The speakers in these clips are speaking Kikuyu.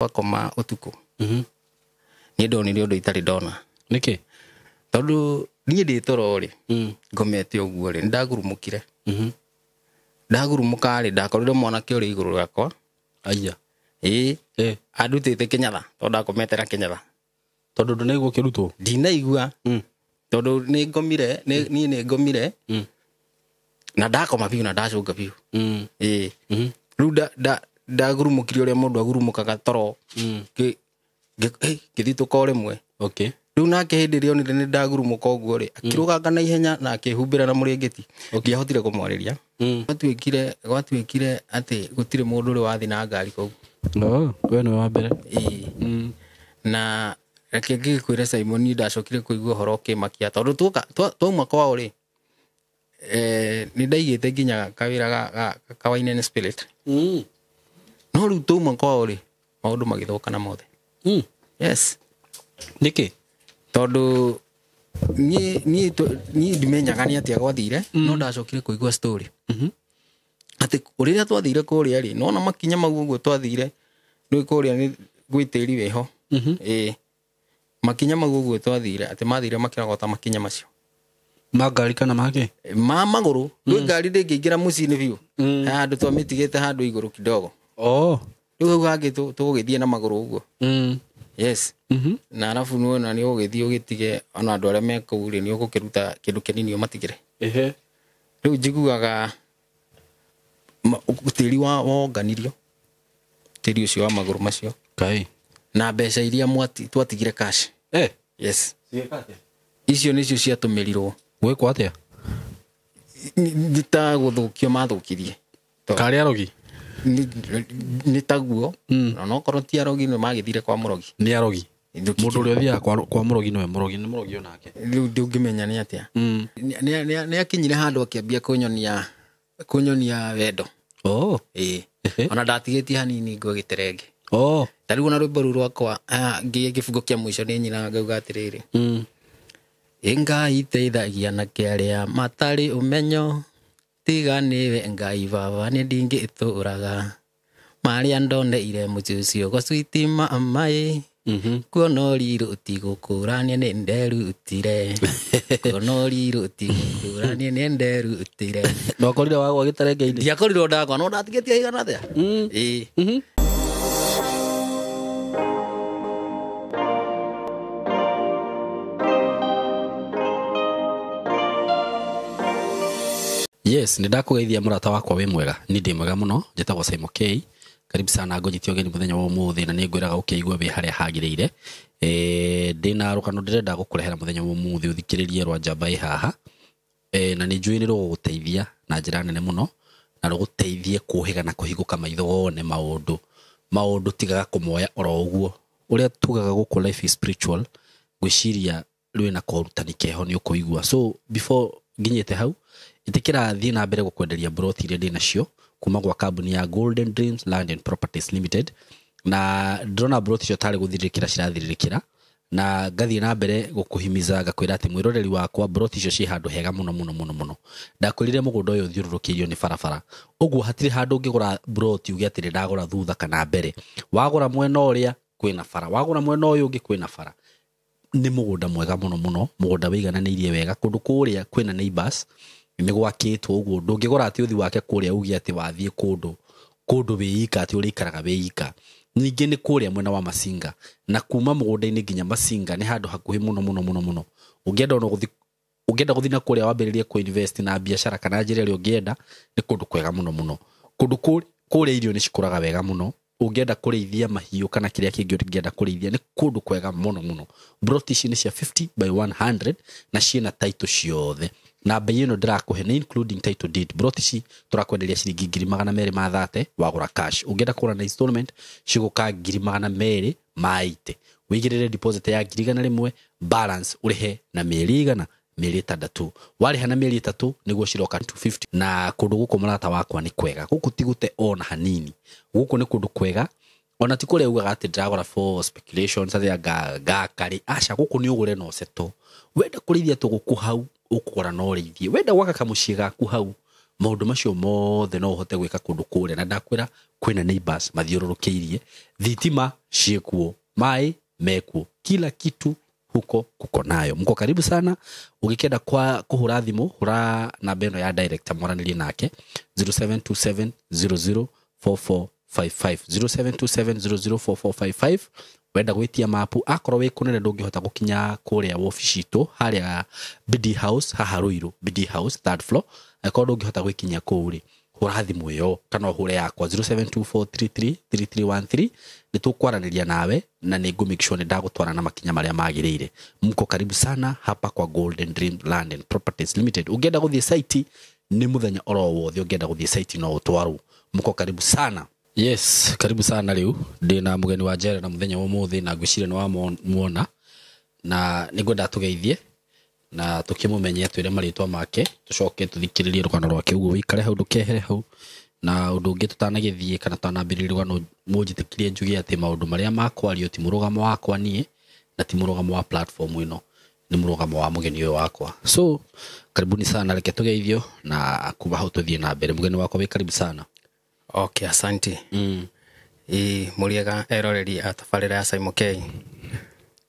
Twakoma ũtukũ niĩ ndonire ũndũ itarĩ ndona. Nĩkĩ? Tondũ niĩ ndĩ toro rĩ, ngomete ũguo rĩ, nĩndagurumũkire. Ndagurumũka rĩ, ndakorire mwanake ũrĩ igũrũ rĩakwa. Aya. Ĩĩ. Eh. Andutĩte kĩnyatha tondũ ndakomete na kĩnyatha. Tondũ ndũnaigua ũkĩrutwo? Ndinaigua. Tondũ nĩ ngomire, niĩ nĩ ngomire. Na ndakoma biũ na ndacũnga biũ. Ĩĩ. Rĩu ndagurumũkire ũrĩa mũndũ agurumũkaga toro. Ngĩthitũka o rĩmwe. Okay. Rĩu nake hĩndĩ ĩrĩa onire nĩ ndagurumũka ũguo rĩ, akĩrũganga na ihenya na akĩhumbĩra na mũrĩngĩti. Ndiahotire kũmwarĩria. Gwatuĩkire atĩ gũtirĩ mũndũ ũrĩ wathiĩ na ngari kũu. No, we nĩwe wa mbere. Ĩĩ. Na reke ngĩkwĩre Simon, niĩ ndacokire kũigua ũhoro ũkĩmakia tondũ twauma kwao rĩ, nĩ ndaigĩte nginya kawĩra ka Wine and Spirit. No rĩu twauma kwao rĩ, maũndũ magĩthũkana mothe. Yes. Nĩkĩ? Tondũ niĩ ndimenyaga nĩ atĩa gwathire, no ndacokire kũigua story. Atĩ rĩrĩa twathire kũrĩa rĩ, nona makinya mau ũguo twathire, rĩu kũrĩa nĩ gwĩ tĩri wĩho. Ĩĩ. Makinya mau ũguo twathire, atĩ mathire makĩrogota makinya macio. Ma ngari kana make? Ma magũrũ. Rĩu ngari ndĩngĩingĩra mũciĩ-inĩ biũ. He handũ twamĩtigĩte handũ igũrũ kidogo. Rĩu hau hangĩ tũgũgĩthiĩ na magũrũ ũguo. Yes. Na arabu nĩwona nĩ ũgũgĩthiĩ ũgĩtige ona andũ arĩa me kũu rĩ, nĩ ũgũkĩruta kĩndũ kĩnini ũmatigĩre. Rĩu njiguaga tĩri wonganirio. Tĩri ũcio wa magũrũ macio. Kai. Na mbeca iria twatigire cash. Yes. Ciĩka atĩa? Icio nĩcio ciatũmĩrirwo. Gwĩkwo atĩa? Nĩ ta gũthũkio mathũkirie. Karĩ arogi? Nĩ taguo. Na no korwo ti arogi nĩ magĩthire kwa mũrogi. Nĩ arogi. Ndũkĩ- Mũndũ ũrĩa ũthiaga kwa mũrogi nĩwe mũrogi, nĩ mũrogi onake. Rĩu ndũngĩmenya nĩ atĩa. Nĩ akinyire handũ akĩambia kũnyonia wendo. Ĩĩ. Ona ndatigĩtie hanini ngwe gĩterenge. Ta rĩu ona rwĩmbo rũu rwakwa, ngĩgĩa kĩbungo kĩa mũico nĩ nyinaga ngauga atĩrĩrĩ. Ĩ Ngai teithagia anake arĩa matarĩ ũmenyo, tiga nĩwe Ngai baba nĩ ndingĩtũraga. Marĩa ndoneire mũciĩ ũcio gwa sweet mama ĩ. Kuona ũrirũ ũtigũkũrania nĩ nderutire. Kuona ũrirũ ũtigũkũrania nĩ nderutire. Ndwakorire wagwa gĩterenge-inĩ? Ndiakorirwo ndagwa, no ndatigĩtie igana atĩa? Ĩĩ. Yes, nĩ ndakũgeithia mũrata wakwa wĩ mwega. Niĩ ndĩ mwega mũno, njĩtagwo Simon K. Karibu sana ngũnyite ũgeni mũthenya wa ũmũthĩ na nĩ ngwĩraga ũkĩigue wĩ harĩa hagĩrĩire. Ndĩna rũgano ndĩrenda gũkũrehera mũthenya wa ũmũthĩ ũthikĩrĩrie rwa njamba ĩ haha. Na nĩ njũĩ nĩ rũgũgũteithia na njĩra nene mũno, na rũgũteithie kũhĩga na kũhingũka maitho wone maũndũ. Maũndũ tigaga kũmoya oro ũguo. Ũrĩa tugaga gũkũ life is spiritual, ngwĩciria rwĩna korutani keho nĩ ũkũigua. So before nginyĩte hau, ĩtĩkĩra thiĩ na mbere gũkwenderia broti iria ndĩ nacio kuma gwa kambuni ya Golden Dreams Land and Properties Limited. Na ndĩrona broti icio tarĩ gũthirĩrĩkĩra cirathirĩrĩkĩra, na ngathiĩ na mbere gũkũhimiza ngakwĩra atĩ mwĩroreri wakwa broti icio ciĩ handũ hega mũno mũno mũno mũno. Ndakwĩrire mũgũnda ũyũ ũthiũrũrũkĩirio nĩ barabara, ũguo hatirĩ handũ ũngĩgũra broti uge atĩ ndagũra thutha kana mbere. Wagũra mwena ũrĩa kwĩna bara, wagũra mwena ũyũ ũngĩ kwĩna bara. Nĩ mũgũnda mwega mũno mũno, mũgũnda wĩigananĩirie wega. Kũndũ kũrĩa kwĩna neighbors, nĩ gwakĩtwo ũguo, ndũngĩgũra atĩ ũthi wake kũrĩa uge atĩ wathiĩ kũndũ wĩika, atĩ ũrĩikaraga wĩika. Ningĩ nĩ kũrĩa mwena wa Masinga, na kuma mũgũnda-inĩ nginya Masinga nĩ handũ hakuhĩ mũno mũno mũno mũno. Ũngĩenda ona gũthi, ũngĩenda gũthiĩ na kũrĩa wambĩrĩrie kũ-invest na biacara kana njĩra ĩrĩa ũngĩenda, nĩ kũndũ kwega mũno mũno. Kũndũ kũrĩa irio nĩ cikũraga wega mũno. Ũngĩenda kũrĩithia mahiũ kana kĩrĩa kĩngĩ ũngĩenda kũrĩithia, nĩ kũndũ kwega mũno mũno. Broti ici nĩ cia 50 by 100 na ciĩna title ciothe. Na bei ĩno ndĩrakũhe nĩ including title deed. Broti ici tũrakwenderia ciringi ngiri magana merĩ ma thate wagũra cash. Ũngĩenda kũgũra na installment cigũka ngiri magana merĩ ma eighty. Wĩigĩrĩre deposit ya ngiri igana rĩmwe, balance ũrĩhe na mĩeri igana, mĩeri ĩtandatũ. Warĩha na mĩeri ĩtatũ nĩguo ciroka 250. Na kũndũ gũkũ mũrata wakwa nĩ kwega. Gũkũ ti gũte ona hanini. Gũkũ nĩ kũndũ kwega. Ona ti kũrĩa ugaga atĩ ndĩragũra for speculations, atĩ ngakarĩ. Aca, gũkũ nĩ ũgũre na ũceto. Wenda kũrĩithia tũgũkũ hau, ũkũgũra na ũrĩithie. Wenda gwaka kamũciĩ gaku hau, Maũndũ macio mothe no ũhote gwĩka kũndũ kũrĩa, na ndakwĩra kwĩna neighbors mathiũrũrũkĩirie, thitima ciĩkuo, maĩ mekuo, kila kitu huko kuko nayo. Mko karibu sana. Ũgĩkĩenda kwa kũhũra thimũ, hũra namba ĩno ya director mwaranĩrie nake 0727 004455 0727 004455. Wenda gwĩtia mapu, akorwo wĩ kũnene ndũngĩhota gũkinya kũrĩa wobici itũ harĩa BD House, haha Ruiru BD House third floor, akorwo ndũngĩhota gwĩkinya kũu rĩ, hũra thimũ ĩyo kana ũhũre yakwa 0724333313. Nĩ tũkwaranĩria nawe na nĩ ngũ make sure nĩ ndagũtwara na makinya marĩa magĩrĩire. Mko karibu sana hapa kwa Golden Dream Land and Properties Limited. Ũngĩenda gũthiĩ site nĩ mũthenya oro wothe, ũngĩenda gũthiĩ site no ũtwarwo. Mko karibu sana. Yes, karibu sana. Rĩu ndĩna mũgeni wa njera na mũthenya wa ũmũthĩ, na ngwĩciria nĩ wamuona, na nĩ ngwenda tũgeithie na tũkĩmũmenye, twĩre marĩtwa make, tũcoke tũthikĩrĩrie rũgano rwake. Ũguo wĩikare hau, ndũkehere hau. Na ũndũ ũngĩ, tũtanagĩthiĩ kana tũtanambĩrĩria rũgano, mũnjĩtĩkĩrie njuge atĩ maũndũ marĩa makwario ti mũrũgamo wakwa niĩ, na ti mũrũgamo wa platform ĩno, nĩ mũrũgamo wa mũgeni ũyũ wakwa. So karibuni sana, reke tũgeithio na kuma hau tũthiĩ na mbere. Mũgeni wakwa, wĩ karibu sana. Okay, asante. Ĩ mũrĩega eroreri a tabarĩra ya Simon K.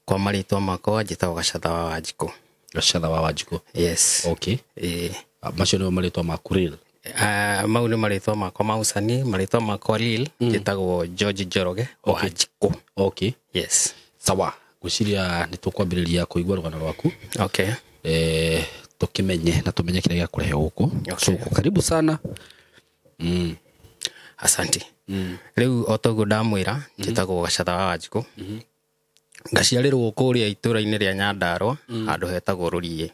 Kwa marĩtwa makwa njĩtagwo Gacatha wa Wanjikũ. Gacatha wa Wanjikũ. Yes. Okay. Ĩ. Macio nĩmo marĩtwa maku real? Mau nĩ marĩtwa makwa ma ũcani. Marĩtwa makwa real njĩtagwo George Njoroge Wanjikũ. Okay. Yes. Sawa, ngwĩciria nĩ tũkwambĩrĩria kũigua rũgano rwaku. Okay. Tũkĩmenye na tũmenye kĩrĩa gĩakũrehe gũkũ. Okay. So uko karibu sana. Asante. Rĩu o toguo ndamwĩra, njĩtagwo Gacatha wa Wanjikũ. Ngaciarĩrwo kũrĩa itũra-inĩ rĩa Nyandarũa, handũ hetagwo Rũriĩ.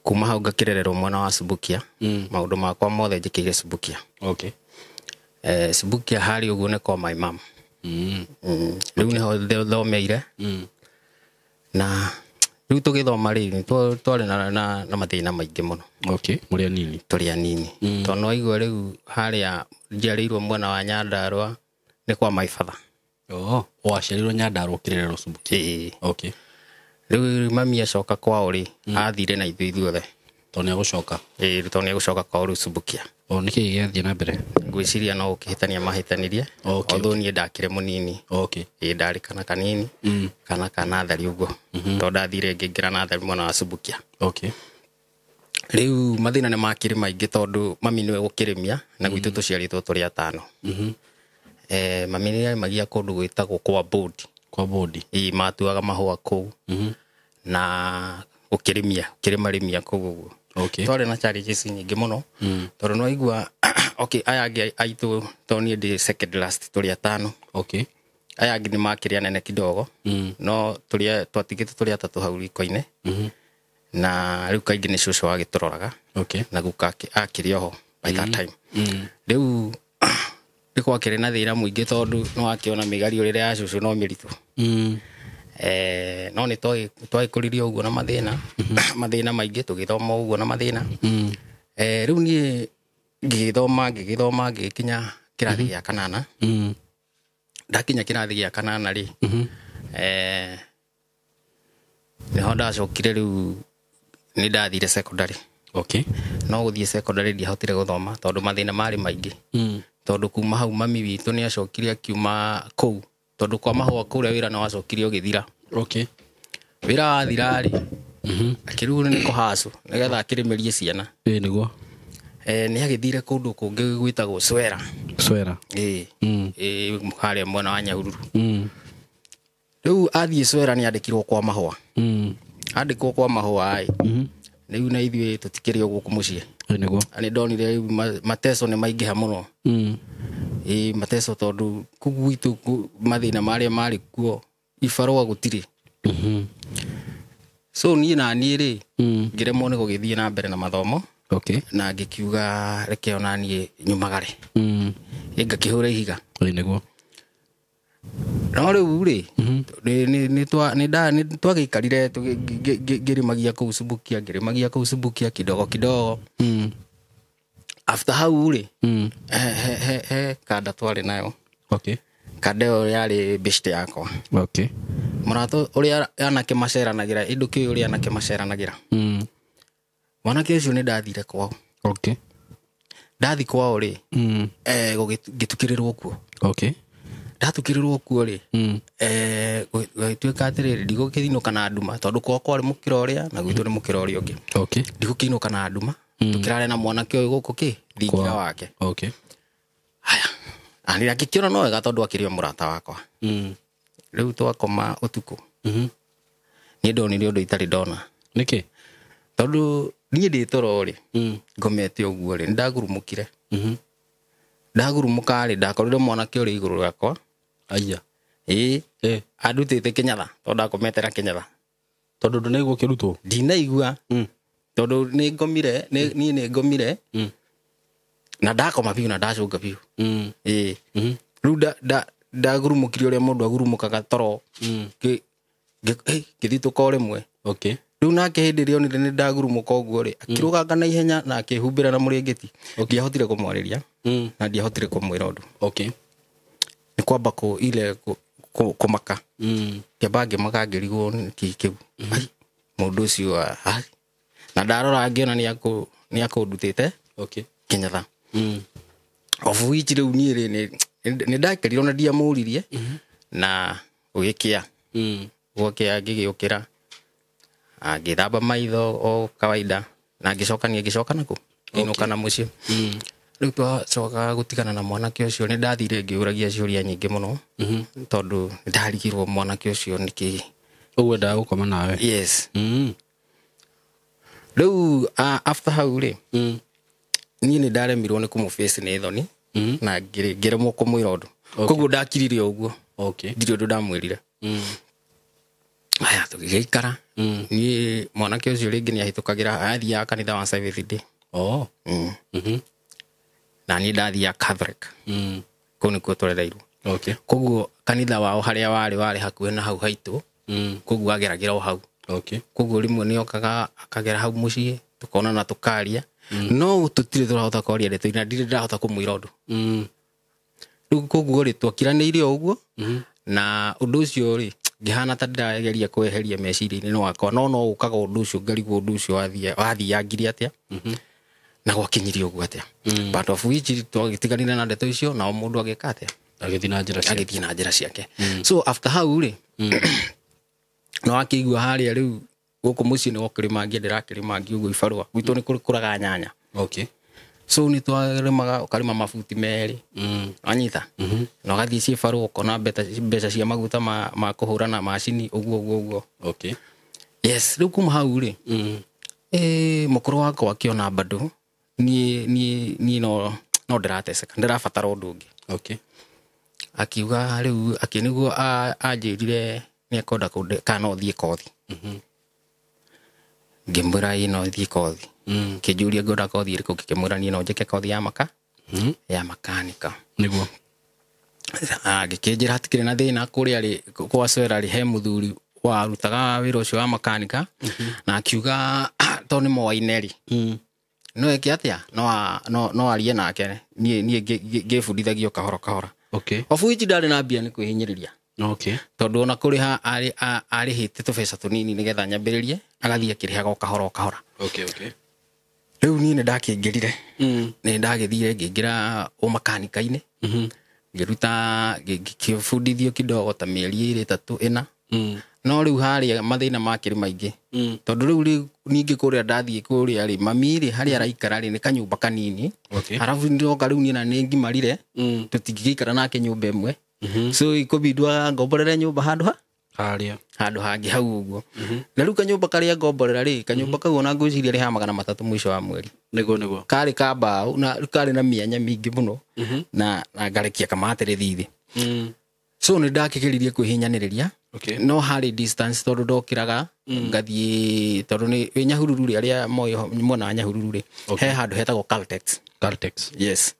Kuma hau ngakĩrererwo mwena wa Subukia. Maũndũ makwa mothe njĩkĩire Subukia. Okay. Subukia harĩ ũguo nĩ kwa my mom. Rĩu nĩho thomeire. Na rĩu tũgĩthoma rĩ, nĩ twarĩ na mathĩna maingĩ mũno. Okay, mũrĩ anini. Tũrĩ anini. Tondũ waigua rĩu harĩa njiarĩirwo mwena wa Nyandarũa nĩ kwa my father. Oh, waciarirwo Nyandarũa ũkĩrererwo Subukia. Ĩĩ. Okay. Rĩu mami acoka kwao rĩ, athire na ithuĩ ithuothe. Tondũ nĩ egũcoka. Ĩĩ, tondũ nĩ egũcoka kwao rĩu Subukia. O nĩkĩ gĩathiĩ na mbere? Ngwĩciria no gũkĩhĩtania mahĩtanirie. Okay. Although niĩ ndakĩrĩ mũnini. Okay. Ĩĩ, ndarĩ kana kanini, kana ka nathari ũguo. Tondũ ndathire ngĩingĩra nathari mwena wa Subukia. Okay. Rĩu mathĩna nĩ makĩrĩ maingĩ tondũ mami nĩwe gũkĩrĩmia na gwitũ tũciarĩtwo tũrĩ atano. Mami nĩ arĩmagia kũndũ gwĩtagwo kwa bodi. Kwa bodi. Ĩĩ, matuaga mahũa kũu. Na gũkĩrĩmia, kĩrĩmarĩmia kũu ũguo. Okay. Twarĩ na challenges nyingĩ mũno. Tondũ nĩ waigua, okay, aya angĩ aitũ, tondũ niĩ ndĩ second last, tũrĩ atano. Okay. Aya angĩ nĩ makĩrĩ anene kidogo. No tũrĩa twatigĩtwo tũrĩ atatũ hau riko-inĩ. Na rĩu kaingĩ nĩ cũcũ wagĩtũroraga. Okay. Na guka akĩrĩ oho by that time. Rĩu nĩ gwakĩrĩ na thĩna mũingĩ tondũ nĩ wakĩona mĩgario rĩrĩa ya cũcũ no mĩritũ. No nĩ twagĩkũririe ũguo na mathĩna, mathĩna maingĩ, tũgĩthoma ũguo na mathĩna. Rĩu niĩ ngĩgĩthoma ngĩgĩkinya kĩrathi gĩa kanana. Ndakinya kĩrathi gĩa kanana rĩ, nĩho ndacokire rĩu nĩ ndathire secondary. Okay. No gũthiĩ secondary ndiahotire gũthoma tondũ mathĩna marĩ maingĩ. Tondũ kuma hau mami witũ nĩ acokire akiuma kũu, tondũ kwa mahũa kũrĩa wĩra nĩ wacokire ũgĩthira. Okay. Wĩra wathira rĩ, akĩrigwo nĩ kũhacũ nĩgetha akĩrĩmĩrie ciana. Ĩĩ, nĩguo. Nĩ agĩthire kũndũ kũngĩ gwĩtagwo Swera. Swera. Ĩĩ. Ĩĩ, harĩa mwena wa Nyahururu. Rĩu athiĩ Swera nĩ andĩkirwo kwa mahũa. Andĩkwo kwa mahũa ĩ, rĩu na ithuĩ tũtikĩrĩ o gũkũ mũciĩ. Ĩĩ, nĩguo. Nĩ ndonire rĩu mateso nĩ maingĩha mũno. Ĩĩ, mateso tondũ kũu gwitũ mathĩna marĩa marĩ kuo ibarũa gũtirĩ. So niĩ na niĩ rĩ, ngĩremwo nĩ gũgĩthiĩ na mbere na mathomo. Okay. Na ngĩkiuga reke ona niĩ nyumagare. Ĩ, ngakĩhũra ihiga. Ĩĩ, nĩguo. No rĩu rĩ, nĩ twagĩikarire ngĩrĩmagia kũu Subukia, ngĩrĩmagia kũu Subukia kidogo kidogo. After hau rĩ, he kanda twarĩ nayo. Okay. Kanda ĩyo yarĩ best yakwa. Okay. Mũrata ũrĩa anake maceranagĩra, ĩndũ kĩu ũrĩa anake maceranagĩra. Mwanake ũcio nĩ ndathire kwao. Okay. Ndathi kwao rĩ, ngĩtukĩrĩrwo kuo. Okay. Ndatukĩrĩrwo kuo rĩ, gũgĩtuĩka atĩrĩrĩ, ndigũkĩinũka na nduma, tondũ kwao kwarĩ mũkĩra ũrĩa na gwitũ nĩ mũkĩra ũrĩa ũngĩ. Okay. Ndigũkĩinũka na nduma, tũkĩrare na mwanake ũyũ gũkũ kĩ thingira wake. Okay. Haya, na nĩ akĩkĩona no wega tondũ akĩrĩ o mũrata wakwa. Rĩu twakoma ũtukũ, niĩ ndonire ũndũ itarĩ ndona. Nĩkĩ? Tondũ niĩ ndĩ toro rĩ, ngomete ũguo rĩ, nĩndagurumũkire. Ndagurumũka rĩ, ndakorire mwanake ũrĩ igũrũ rĩakwa. Aya. Ĩĩ. Andutĩte kĩnyatha, tondũ ndakomete na kĩnyatha. Tondũ ndũnaigua ũkĩrutwo? Ndinaigua. Tondũ nĩ ngomire, niĩ nĩ ngomire. Na ndakoma biũ na ndacũnga biũ. Ĩĩ. Rĩu ndagurumũkire ũrĩa mũndũ agurumũkaga toro. Ngĩthitũka o rĩmwe. Okay. Rĩu nake hĩndĩ ĩrĩa onire nĩ ndagurumũka ũguo rĩ, akĩrũganga na ihenya na akĩhumbĩra na mũrĩngĩti. Ndiahotire kũmwarĩria na ndiahotire kũmwĩra ũndũ. Okay. Nĩ kwamba ile kũmaka. Ngĩamba ngĩmaka ngĩrigwo nĩkĩ kĩu. Ai, mũndũ ũcio ai. Na ndarora ngĩona nĩ akũndutĩte. Okay. Kĩnyatha. Of which rĩu niĩ rĩ, nĩ ndakerirwo na ndiamũririe. Na gũgĩkĩa. Gwakĩa ngĩgĩũkĩra. Ngĩthamba maitho o kawaida na ngĩcoka niĩ ngĩcoka naku ngĩinũka na mũciĩ. Rĩu twacoka gũtigana na mwanake ũcio, nĩ ndathire ngĩũragia ciũria nyingĩ mũno. Tondũ nĩ ndarigirwo mwanake ũcio nĩkĩ. Ũguo endaga gũkoma nawe? Yes. Rĩu after hau rĩ, niĩ nĩ ndaremirwo nĩ kũmũface nĩ thoni, na ngĩremwo kũmwĩra ũndũ. Koguo ndakirire ũguo. Okay. Ndirĩ ũndũ ndamwĩrire. Aya, tũgĩgĩikara. Niĩ mwanake ũcio rĩngĩ nĩ ahĩtũkagĩra, athiaga kanitha wa Seventh Day. Oh. Na niĩ ndathiaga Catholic. Kũu nĩkuo tũrereirwo. Okay. Koguo kanitha wao harĩa warĩ hakuhĩ na hau haitũ. Koguo ageragĩra o hau. Okay. Koguo rĩmwe nĩ okaga akagera hau mũciĩ, tũkonana tũkaria. No tũtirĩ tũrahota kwaria ndeto na ndirĩ ndĩrahota kũmwĩra ũndũ. Rĩu koguo rĩ, twakiranĩire o ũguo. Na ũndũ ũcio rĩ, ngĩhana ta ndĩrageria kweheria meciria-inĩ wakwa, no ũkaga ũndũ ũcio ngarigwo ũndũ ũcio wathiangire atĩa. Na gwakinyirie ũguo atĩa. But of which twagĩtiganire na ndeto icio, na o mũndũ agĩka atĩa? Agĩthiĩ na njĩra ciake. Agĩthiĩ na njĩra ciake. So after hau rĩ, no akĩigua harĩa rĩu gũkũ mũciĩ nĩ gũkĩrĩmangia, ndĩrakĩrĩmangia ũguo ibarũa. Gwitũ nĩ kũraga nyanya. Okay. So nĩ twarĩmaga, ũkarĩma mabuti merĩ. Wanyita? Na ũgathiĩ cibarũa ũkona mbeca cia maguta ma kũhũra na macini ũguo ũguo ũguo. Okay. Yes, rĩu kuma hau rĩ, mũkũrũ wakwa akĩona bado niĩ no ndĩrateceka, ndĩrabatara ũndũ ũngĩ. Okay. Akiuga rĩu, nĩguo anjĩrire nĩ ekwenda kana no thiĩ kothi. Ngĩmwĩra ĩĩ no thiĩ kothi. Kĩnjũria ngwenda kothi ĩrĩkũ, ngĩkĩmwĩra niĩ no njĩke kothi ya maka. Ya makanika. Nĩguo. Ngĩkĩnjĩra hatikĩrĩ na thĩna, kũrĩa rĩ, kwa Swera rĩ, he mũthuri warutaga wĩra ũcio wa makanika. Na akiuga tondũ nĩ moaine rĩ, no eke atĩa? No arie nake. Niĩ ngĩbundithagio kahora kahora. Okay. Of which ndarĩ na mbia nĩ kwĩhinyĩrĩria. Okay. Tondũ ona kũrĩha arĩhĩte tũbeca tũnini nĩgetha nyambĩrĩrie, agathiĩ akĩrĩhaga o kahora o kahora. Okay, okay. Rĩu niĩ nĩ ndakĩingĩrire. Nĩ ndagĩthire ngĩingĩra ũmakanika-inĩ. Ngĩruta, ngĩbundithio kidogo ta mĩeri ĩrĩ, ĩtatũ, ĩna. No rĩu harĩa mathĩna makĩrĩ maingĩ. Tondũ rĩu ningĩ kũrĩa ndathiĩ kũrĩa rĩ, mami rĩ, harĩa araikara rĩ, nĩ kanyũmba kanini. Okay. Arabu ndoka rĩu niĩ na nĩ ngimarire, tũtingĩgĩikara nake nyũmba ĩmwe. So ikũbindwa ngomborere nyũmba handũ ha? Harĩa. Handũ hangĩ hau ũguo. Na rĩu kanyũmba karĩa ngomborera rĩ, kanyũmba kau ona ngwĩciria rĩ ha 300 mũico wa mweri. Nĩguo, nĩguo. Karĩ ka mbaũ na karĩ na mĩanya mĩingĩ mũno. Na ngarekia kamatĩrĩ thĩ. So nĩ ndakĩgeririe kwĩhinyanĩrĩria. Okay. No harĩ distance tondũ ndokĩraga, ngathiĩ, tondũ nĩ wĩ Nyahururu rĩ, arĩa moĩ mwena wa Nyahururu rĩ, Okay. he handũ hetagwo Caltex. Caltex. Yes.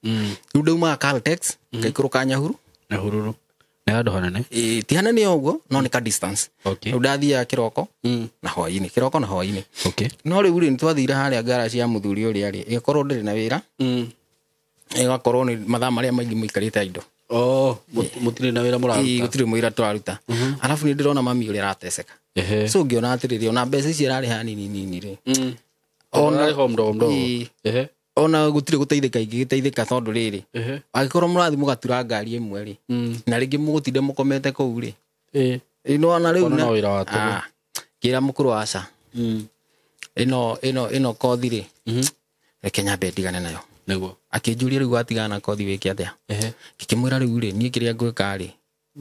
Rĩu ndaumaga Caltex, ngaikũrũka Nyahuru. Nyahururu. Nĩ handũ hanene? Ĩĩ, ti hanene ũguo, no nĩ ka distance. Okay. Rĩu ndathiaga kĩroko na hwaĩ-inĩ, kĩroko na hwaĩ-inĩ. Okay. No rĩu rĩ, nĩtwathire harĩa garage ya mũthuri ũrĩa rĩ, ĩgakorwo ndĩrĩ na wĩra. Ĩgakorwo nĩ mathaa marĩa maingĩ mũikarĩte indo. Oh, mũtirĩ na wĩra mũraruta? Ĩĩ, gũtirĩ mũira tũraruta. Arabu nĩ ndĩrona mami ũrĩa arateceka. So ngĩona atĩrĩrĩ, ona mbeca ici ararĩha nini nini rĩ. Ona arĩha o mdogo mdogo. Ĩĩ. Ona gũtirĩ gũteithĩka ingĩgĩteithĩka tondũ rĩrĩ, angĩkorwo mũrathiĩ mũgatura ngari ĩmwe rĩ, na rĩngĩ mũgũtinde mũkomete kũu rĩ, nĩwona rĩu Ona no wĩra wa tũhũ. Ngĩra mũkũrũ aca, ĩno kothi rĩ, reke nyambe ndigane nayo. Nĩguo. Akĩnjũria rĩu watigana na kothi wĩke atĩa? Ngĩkĩmwĩra rĩu rĩ, niĩ kĩrĩa ngwĩka rĩ,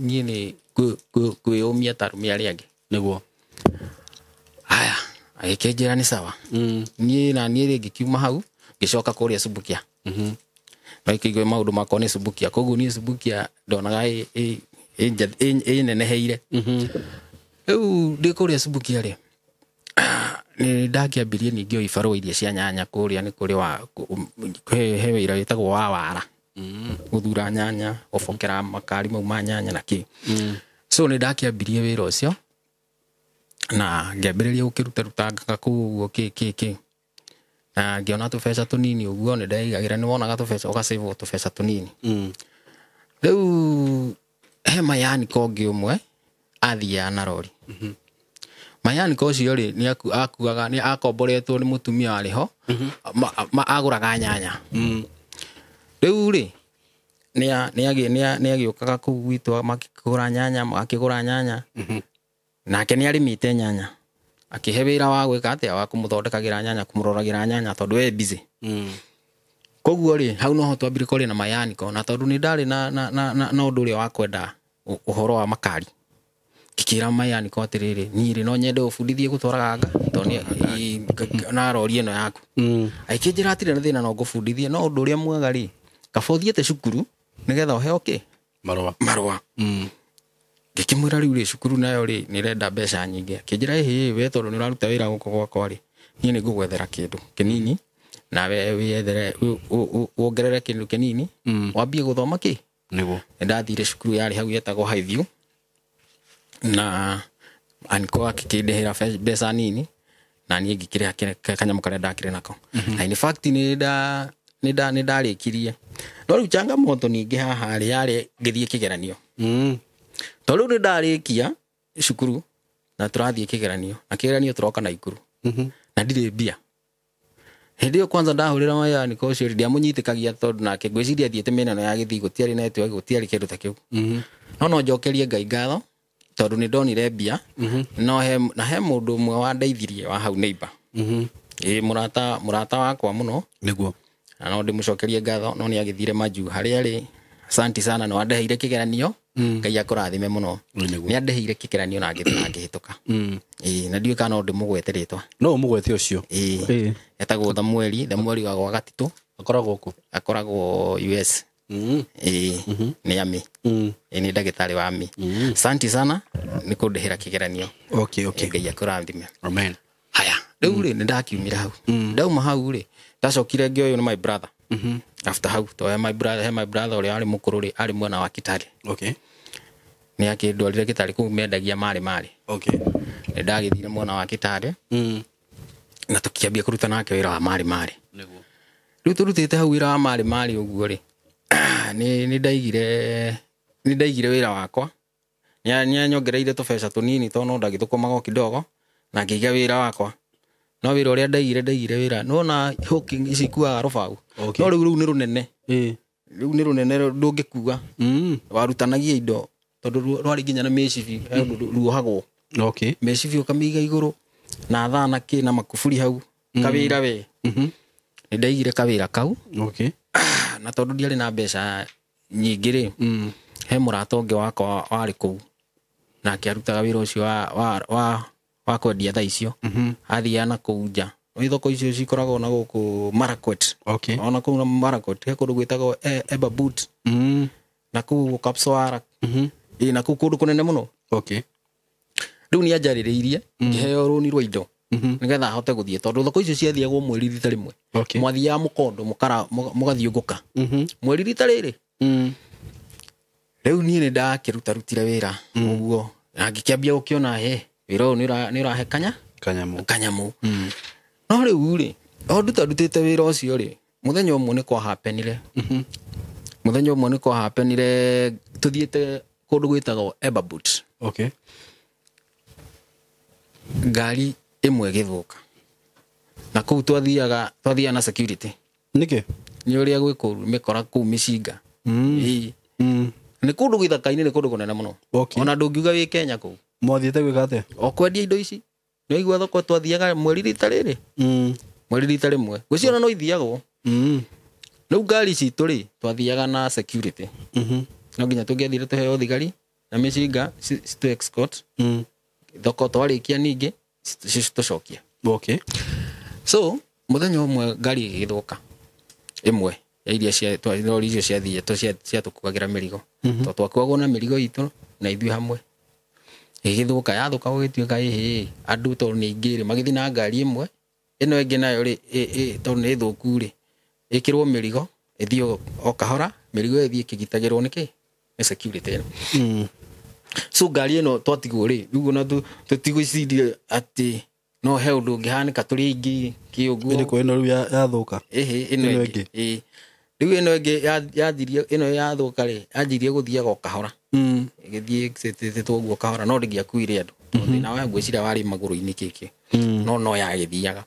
niĩ nĩ kwĩyũmia ta arũme arĩa angĩ. Nĩguo. Haya, agĩkĩnjĩra nĩ sawa. Niĩ na niĩ rĩ, ngĩkiuma hau ngĩcoka kũrĩa Subukia. No ikĩigua maũndũ makwa nĩ Subukia, koguo niĩ Subukia ndonaga ĩneneheire. Rĩu ndĩ kũrĩa Subukia rĩ, nĩ ndakĩambirie ningĩ o ibarũa iria cia nyanya kũrĩa nĩ kũrĩ wa he wĩra wĩtagwo wa wara. Gũthura nyanya, gũbokera makari mau ma nyanya na kĩ. So nĩ ndakĩambirie wĩra ũcio na ngĩambĩrĩria gũkĩruta-rutanga kũu ũguo kĩ kĩ kĩ. Na ngĩona tũbeca tũnini ũguo nĩ ndeigagĩra, nĩ wonaga tũbeca ũgasave tũbeca tũnini. Rĩu he mayaniko ũngĩ ũmwe athiaga na rori. Mayaniko ũcio rĩ, nĩ akuaga, nĩ akomboretwo nĩ mũtumia warĩ ho, agũraga nyanya. Rĩu rĩ, nĩ agĩũkaga kũu gwitũ makĩgũra nyanya, magakĩgũra nyanya. Nake nĩ arĩmĩte nyanya. Akĩhe wĩra wa gwĩka atĩa, wa kũmũthondekagĩra nyanya, kũmũroragĩra nyanya tondũ e busy. Koguo rĩ, hau noho twambire kwaria na mayaniko, na tondũ nĩ ndarĩ na ũndũ ũrĩa wa kwenda ũhoro wa makari. Ngĩkĩra mayaniko atĩrĩrĩ, niĩ rĩ no nyende ũbundithie gũtwaraga nga, tondũ na rori ĩno yaku. Agĩkĩnjĩra hatirĩ na thĩna no ngũbundithie, no ũndũ ũrĩa mwega rĩ, kaba ũthiĩte cukuru nĩgetha ũheo kĩ? Marũa. Marũa. Ngĩkĩmwĩra rĩu rĩ, cukuru nayo rĩ, nĩ ĩrenda mbeca nyingĩ. Akĩnjĩra ĩhĩ, we tondũ nĩ ũraruta wĩra gũkũ gwakwa rĩ, niĩ nĩ ngũgwethera kĩndũ kĩnini, nawe wĩyethere, wongerere kĩndũ kĩnini, wambie gũthoma kĩ? Nĩguo. Nĩ ndathire cukuru yarĩ hau yetagwo Highview, na aniko akĩndĩhĩra mbeca nini, na niĩ ngĩkĩrĩha kanyamũ karĩa ndakĩrĩ nako. Na in fact nĩ ndarĩkirie. No rĩu changamoto ningĩ haha rĩ, yarĩ ngĩthiĩ kĩgeranio. Tondũ rĩu nĩ ndarĩkia cukuru na tũrathiĩ kĩgeranio, na kĩgeranio tũroka Naikuru. Na ndirĩ mbia. Hĩndĩ ĩyo kwanza ndahũrĩra mayaniko ũcio rĩ, ndiamũnyitĩkagia tondũ nake ngwĩciria athiĩte mĩena ĩno ya Gĩthii, gũtiarĩ network, gũtiarĩ kĩndũ ta kĩu. No njokerie Ngai ngatho tondũ nĩ ndonire mbia, no na he mũndũ ũmwe wandeithirie wa hau neighbor. Ĩ mũrata wakwa mũno. Nĩguo. Na no ndĩmũcokerie ngatho, no nĩ agĩthire majuu harĩa arĩ. Asante sana, nĩ wandeheire kĩgeranio. Ngai akũrathime mũno. Nĩ andeheire kĩgeranio na ngĩthiĩ na ngĩhĩtũka. Ĩ, na ndiũĩ kana no ndĩmũgwete rĩtwa. No ũmũgwete ũcio. Ĩ. Etagwo Thamueli, Thamueli wa gwa Gatitũ. Akoragwo kũ? Akoragwo US. Ĩ, nĩ ami. Ĩ, nĩ ndagĩtarĩ wa ami. Asante sana nĩ kũndĩhĩra kĩgeranio. Okay, okay. Ngai akũrathime. Amen. Haya, rĩu rĩ, nĩ ndakiumire hau. Ndauma hau rĩ, ndacokire ngĩoywo nĩ my brother. After hau, to my brother, he my brother ũrĩa warĩ mũkũrũ rĩ, arĩ mwena wa Kitale. Okay. Nĩ akĩndwarire Kitale kũu mendagia marĩ marĩ. Okay. Nĩ ndagĩthire mwena wa Kitale. Na tũkĩambia kũruta nake wĩra wa marĩ marĩ. Nĩguo. Rĩu tũrutĩte hau wĩra wa marĩ marĩ ũguo rĩ, nĩ ndaigire wĩra wakwa. Nĩ anyongereire tũbeca tũnini tondũ no ndagĩthũkũmaga o kidogo, na ngĩiga wĩra wakwa. No wĩra ũrĩa ndaigire wĩra. Nĩwona hooking ici ikuaga rũbaũ. Okay. No rĩu nĩ rũnene. Rĩu nĩ rũnene ndũngĩkua. Warutanagia indo tondũ rwarĩ nginya na mĩcibi, ruohagwo. Okay. Mĩcibi ũkamĩiga igũrũ na thaa na kĩ na makuburi hau. Kawĩra we. Nĩ ndaigire kawĩra kau. Okay. Na tondũ ndiarĩ na mbeca nyingĩ rĩ, he mũrata ũngĩ wakwa warĩ kũu. Nake arutaga wĩra ũcio wa kwendia thaa icio. Athiaga na kũu nja. Nĩ thoko icio cikoragwo na gũkũ Marakwet. Okay. Ona kũu na Marakwet he kũndũ gwĩtagwo Ebabut. Na kũu Kapswara. Ĩ, na kũu kũndũ kũnene mũno. Okay. Rĩu nĩ anjarĩrĩirie, ngĩheo rũni rwa indo. Nĩgetha ahote gũthiĩ tondũ thoko icio ciathiagwo mweri rita rĩmwe. Okay. Mwathiaga mũkondo mũgathiũngũka. Mweri rita rĩrĩ. Rĩu niĩ nĩ ndakĩrutarutire wĩra ũguo. Na ngĩkĩambia gũkĩona he wĩra ũyũ nĩ ũrahe kanyamũ. Kanyamũ. No rĩu rĩ, o ndutarutĩte wĩra ũcio rĩ, mũthenya ũmwe nĩ kwahapenire. Mũthenya ũmwe nĩ kwahapenire tũthiĩte kũndũ gwĩtagwo Ebabut. Okay. Ngari ĩmwe ĩgĩthũka. Na kũu twathiaga na security. Nĩkĩ? Nĩ ũrĩa gwĩ kũru mĩkora kũu mĩcinga. Ĩĩ. Nĩ kũndũ gĩthaka-inĩ, nĩ kũndũ kũnene mũno. Okay. Ona ndũngiuga wĩ Kenya kũu. Mwathiĩte gwĩka atĩa? O kwendia indo ici. Nĩ waigua thoko twathiaga mweri rita rĩrĩ? Mweri rita rĩmwe. Gwĩciria ona no ithiagwo. Rĩu ngari citũ rĩ, twathiaga na security. No nginya tũngĩathire tũheo thigari na mĩcinga citũ escort. Thoko twarĩkia ningĩ citũcokia. Okay. So mũthenya ũmwe ngari ĩgĩthũka ĩmwe ya iria cia rori icio ciathiĩte ciatũkuagĩra mĩrigo. Tondũ twakuagwo na mĩrigo itũ na ithuĩ hamwe. Ĩgĩthũka, yathũka gũgĩtuĩka ĩhĩ, andũ tondũ nĩ aingĩ rĩ, magĩthiĩ na ngari ĩmwe, ĩno ĩngĩ nayo rĩ, tondũ nĩ thũku rĩ, ĩkĩrwo mĩrigo, ĩthiĩ o kahora, mĩrigo ĩthiĩ ĩkĩgitagĩrwo nĩ kĩ? Nĩ security ĩno. So ngari ĩno twatigwo rĩ, rĩu ona tũtigwĩciria atĩ no he ũndũ ũngĩhanĩka tũrĩ aingĩ kĩ ũguo. Ĩrĩkũ ĩno rĩu yathũka? Ĩhĩ, ĩno Ĩno ĩngĩ. ĩngĩ. Ĩĩ. Rĩu ĩno ĩngĩ yathirie, ĩno yathũka rĩ, yanjirie gũthiaga o kahora. Ĩgĩthiĩ ĩcĩtĩtwo ũguo kahora, no ndĩngĩakuire andũ. Tondũ thĩna wa ngwĩciria warĩ magũrũ-inĩ kĩkĩ. No no yagĩthiaga.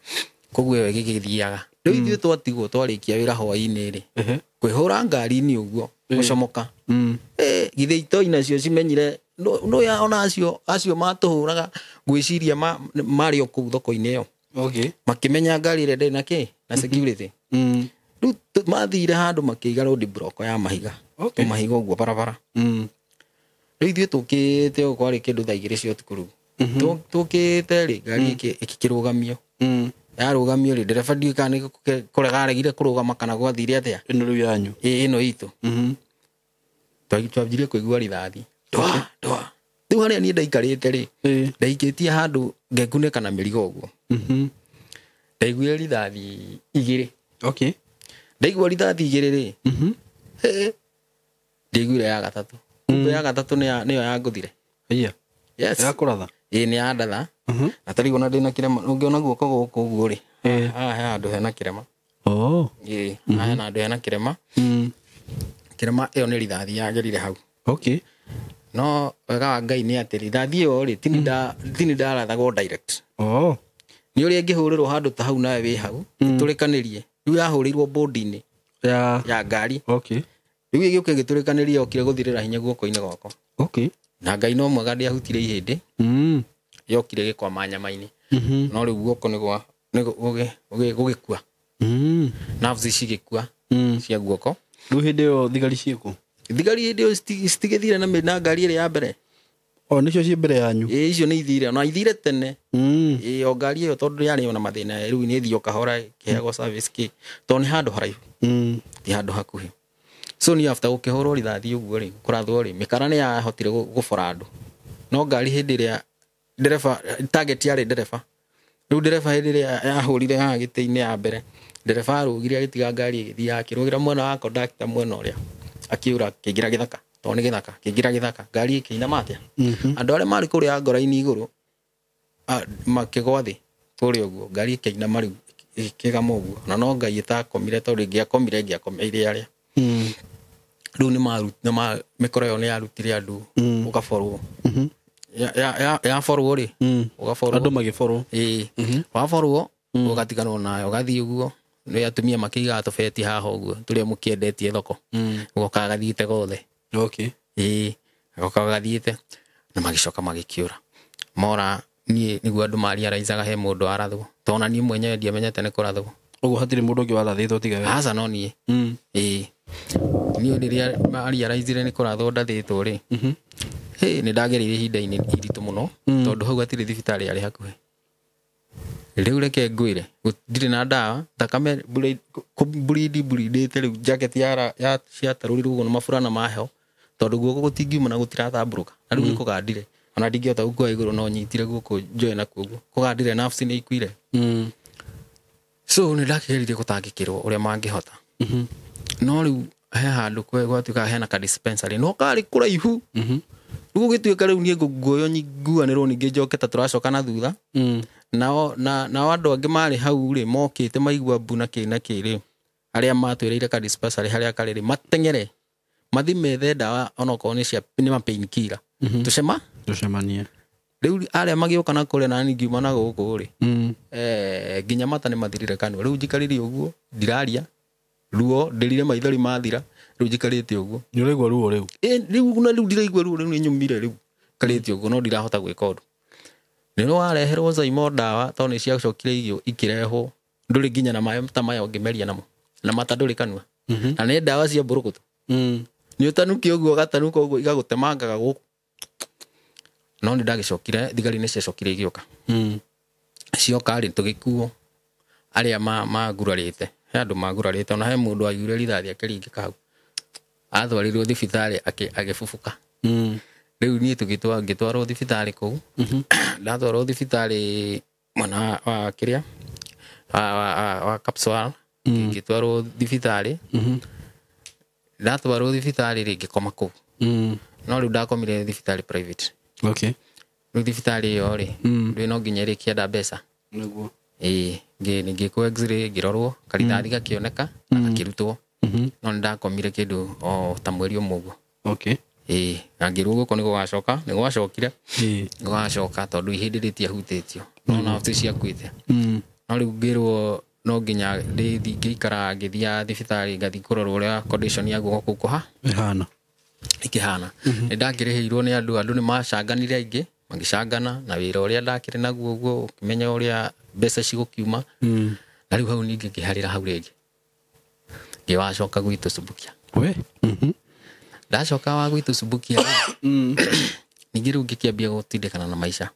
Koguo ĩyo ĩgĩgĩthiaga. Rĩu ithuĩ twatigwo twarĩkia wĩra hwaĩ-inĩ rĩ, kwĩhũra ngari-inĩ ũguo, gũcomoka. Githĩ itoi nacio cimenyire, no ya ona acio matũhũraga ngwĩciria marĩ o kũu thoko-inĩ ĩyo. Okay. Makĩmenya ngari ĩrĩa ndĩrĩ na kĩ? Na security. Rĩu mathire handũ makĩiga road block ya mahiga. Okay. Mahiga ũguo barabara. Rĩu ithuĩ tũkĩte ũguo kwarĩ kĩndũ thaa igĩrĩ cia ũtukũ rĩu. Tũkĩte rĩ, ngari ĩkĩrũgamio. Yarũgamio rĩ, ndereba ndiũĩ kana nĩ kũrega aregire kũrũgama kana gwathire atĩa. Ĩno rĩu yanyu. Ĩĩ, ĩno itũ. Twambirie kũigua rithathi. Ndwa, ndwa. Rĩu harĩa niĩ ndaikarĩte rĩ, ndaikĩtie handũ ngekunĩka na mĩrigo ũguo. Ndaiguire rithathi igĩrĩ. Okay. Ndaigua rithathi igĩrĩ rĩ, ndaiguire ya gatatũ. Kumbe ya gatatũ nĩyo yangũthire. Iya. Yes. Ya kũratha. Ĩĩ, nĩ ya ndatha. Na tarĩu ona ndĩna kĩrema, ũngĩona guoko gũkũ ũguo rĩ, haha he handũ hena kĩrema. Ĩĩ, haha hena handũ hena kĩrema. Kĩrema ĩyo nĩ rithathi yagerire hau. Okay. No wega wa Ngai nĩ atĩ rithathi ĩyo rĩ, tini ndarathagwo direct. Nĩ ũrĩa ĩngĩhũrĩrwo handũ ta hau nawe wĩ hau, ĩtũrĩkanĩrie. Rĩu yahũrĩirwo bodi-inĩ ya ngari. Okay. Rĩu ĩgĩũka ĩgĩtũrĩkanĩria yokire gũthirĩra hinya guoko-inĩ gwakwa. Okay. Na Ngai no mwega ndĩahutire ihĩndĩ. Yokire ĩgĩkwama nyama-inĩ. No rĩu guoko gũgĩkua. Nerves cigĩkua cia guoko. Rĩu hĩndĩ ĩyo thigari ciĩkũ? Thigari hĩndĩ ĩyo citigĩthire na ngari ĩrĩa ya mbere. O nĩcio ciĩ mbere yanyu? Ĩĩ, icio nĩ ithire, ona ithire tene. Ĩĩ, o ngari ĩyo tondũ yarĩ ona mathĩna, rĩu nĩ ĩthiĩ o kahora ĩkĩheagwo service kĩ, tondũ nĩ handũ haraihu. Ti handũ hakuhĩ. So ni after gũkĩhũrwo rithathi ũguo rĩ, kũrathwo rĩ, mĩkara nĩ yahotire gũbora andũ. No ngari hĩndĩ ĩrĩa ndereba, target yarĩ ndereba. Rĩu ndereba hĩndĩ ĩrĩa yahũrire haha gĩtĩ-inĩ ya mbere, ndereba arũgire agĩtiga ngari ĩgĩthiĩ, akĩrũgĩra mwena wa conductor mwena ũrĩa, akĩũra akĩingĩra gĩthaka. Tondũ nĩ gĩthaka, akĩingĩra gĩthaka, ngari ĩkĩinama atĩa? Andũ arĩa marĩ kũrĩa ngora-inĩ igũrũ, makĩgwa thĩ kũrĩa ũguo, ngari ĩkĩinama rĩu, ĩkĩgama ũguo. Na no Ngai ĩtakomire, tondũ ĩngĩakomire, ĩngĩakomeire arĩa. Rĩu mĩkora ĩyo nĩ yarutire andũ, ũgaborwo. Yaborwo rĩ, ũgaborwo. Andũ magĩborwo. Ĩĩ. Waborwo, ũgatiganwo nayo, ũgathiĩ ũguo. Nĩ atumia makĩigaga tũbeti haha ũguo, tũrĩa mũkĩendetie thoko. Ũgoka gathiĩte gothe. Okay. Ĩĩ, agoka gathiĩte. Na magĩcoka magĩkĩũra. Mora, niĩ nĩguo andũ mariaraicaga he mũndũ warathwo. Tondũ ona niĩ mwenyewe ndiamenyete nĩ kũrathwo. Ũguo hatirĩ mũndũ ũngĩ warathĩtwo tiga we? Aca, no niĩ. Ĩĩ. Niĩ rĩrĩa mariaraicire nĩ kũrathwo ndathĩtwo rĩ, hĩ, nĩ ndagereire ihinda-inĩ iritũ mũno, tondũ hau hatirĩ thibitarĩ yarĩ hakuhĩ. Rĩu reke ngwĩre, ndirĩ na ndawa, thakame mburindi mburindĩte rĩu jacket ciatarũrirwo ũguo na maburana ma heho, tondũ guoko gũtingiuma na gũtiratambũrũka. Na rĩu nĩ kũgandire. Ona ndingĩhota gũkua igũrũ no nyitire guoko njoe nakuo ũguo. Kũgandire, nerves nĩ ikuire. So nĩ ndakĩgeririe gũtangĩkĩrwo ũrĩa mangĩhota. No rĩu he handũ gwatuĩkaga hena ka dispensary, no karĩ kũraihu. Rĩu gũgĩtuĩka rĩu niĩ nguoywo nguanĩrwo ningĩ njoke ta tũracoka na thutha. Nao andũ angĩ marĩ hau rĩ, mokĩte maigua mbu na kĩ na kĩ rĩ, arĩa matwĩrĩire ka dispensary harĩa karĩ rĩ, mateng'ere mathi methe ndawa onokorwo nĩ cia, nĩ ma pain killer. Tũcema? Tũcemanie. Rĩu arĩa magĩũka na kũrĩa na niĩ ngiuma na gũkũ rĩ, nginya mata nĩ mathirire kanua. Rĩu njikarire ũguo, ndiraria. Ruo ndĩrire maithori mathira rĩu njikarĩte ũguo. Nĩ ũraigua ruo rĩu? Rĩu na rĩu ndiraigua ruo, rĩu nĩ nyũmire rĩu njikarĩte ũguo no ndirahota gwĩka ũndũ. Nĩ wareherwo Saimo ndawa tondũ nĩ ciacokire igio ikĩrehwo, ndũrĩ nginya na maĩ ta maya ũngĩmeria namo na mata ndũrĩ kanua. Na nĩ ndawa cia mbũrũgũtũ. Nĩ ũtanuke ũguo ũgatanuka ũguo igagũtemangaga gũkũ. No nĩ ndagĩcokire, thigari nĩ ciacokire igĩũka. Cioka rĩ tũgĩkuo arĩa magurarĩte, he andũ magurarĩte, ona he mũndũ waiguire rithathi akĩringĩka hau. Atwarirwo thibitarĩ agĩbubuka. Rĩu niĩ ngĩtwarwo thibitarĩ kũu. Ndatwarwo thibitarĩ mwena wa kĩrĩa wa Kapswal, ngĩtwarwo thibitarĩ. Ndatwarwo thibitarĩ rĩ ngĩkoma kũu. No rĩu ndakomire thibitarĩ private. Okay. Rĩu thibitarĩ ĩyo rĩ, rĩu no nginya ĩrĩkĩenda mbeca. Nĩguo. Ĩĩ, ngĩkwo x-ray ngĩrorwo, karithathi gakĩoneka na gakĩrutwo. No nĩ ndakomire kĩndũ o ta mweri ũmwe ũguo. Okay. Ĩĩ, na ngĩrwo gũkũ nĩ gũgacoka, nĩ gwacokire. Nĩ gũgacoka tondũ ihĩndĩ rĩtiahutĩtio. No na ciakuĩte. No rĩu ngĩrwo no nginya ngĩikara ngĩthiaga thibitarĩ ngathiĩ kũrorwo ũrĩa condition ya guoko kũu kũha. Ĩhana. Ĩkĩhana. Nĩ ndakĩrĩhĩirwo nĩ andũ, andũ nĩ macanganire aingĩ, magĩcangana na wĩra ũrĩa ndakĩrĩ naguo ũguo, ũkĩmenya ũrĩa mbeca cigũkiuma. Na rĩu hau ningĩ ngĩharĩra hau rĩngĩ. Ngĩwacoka gwitũ Subukia. We? Ndacoka wa gwitũ Subukia. Ningĩ rĩu ngĩkĩambia gũtindĩkana na maica.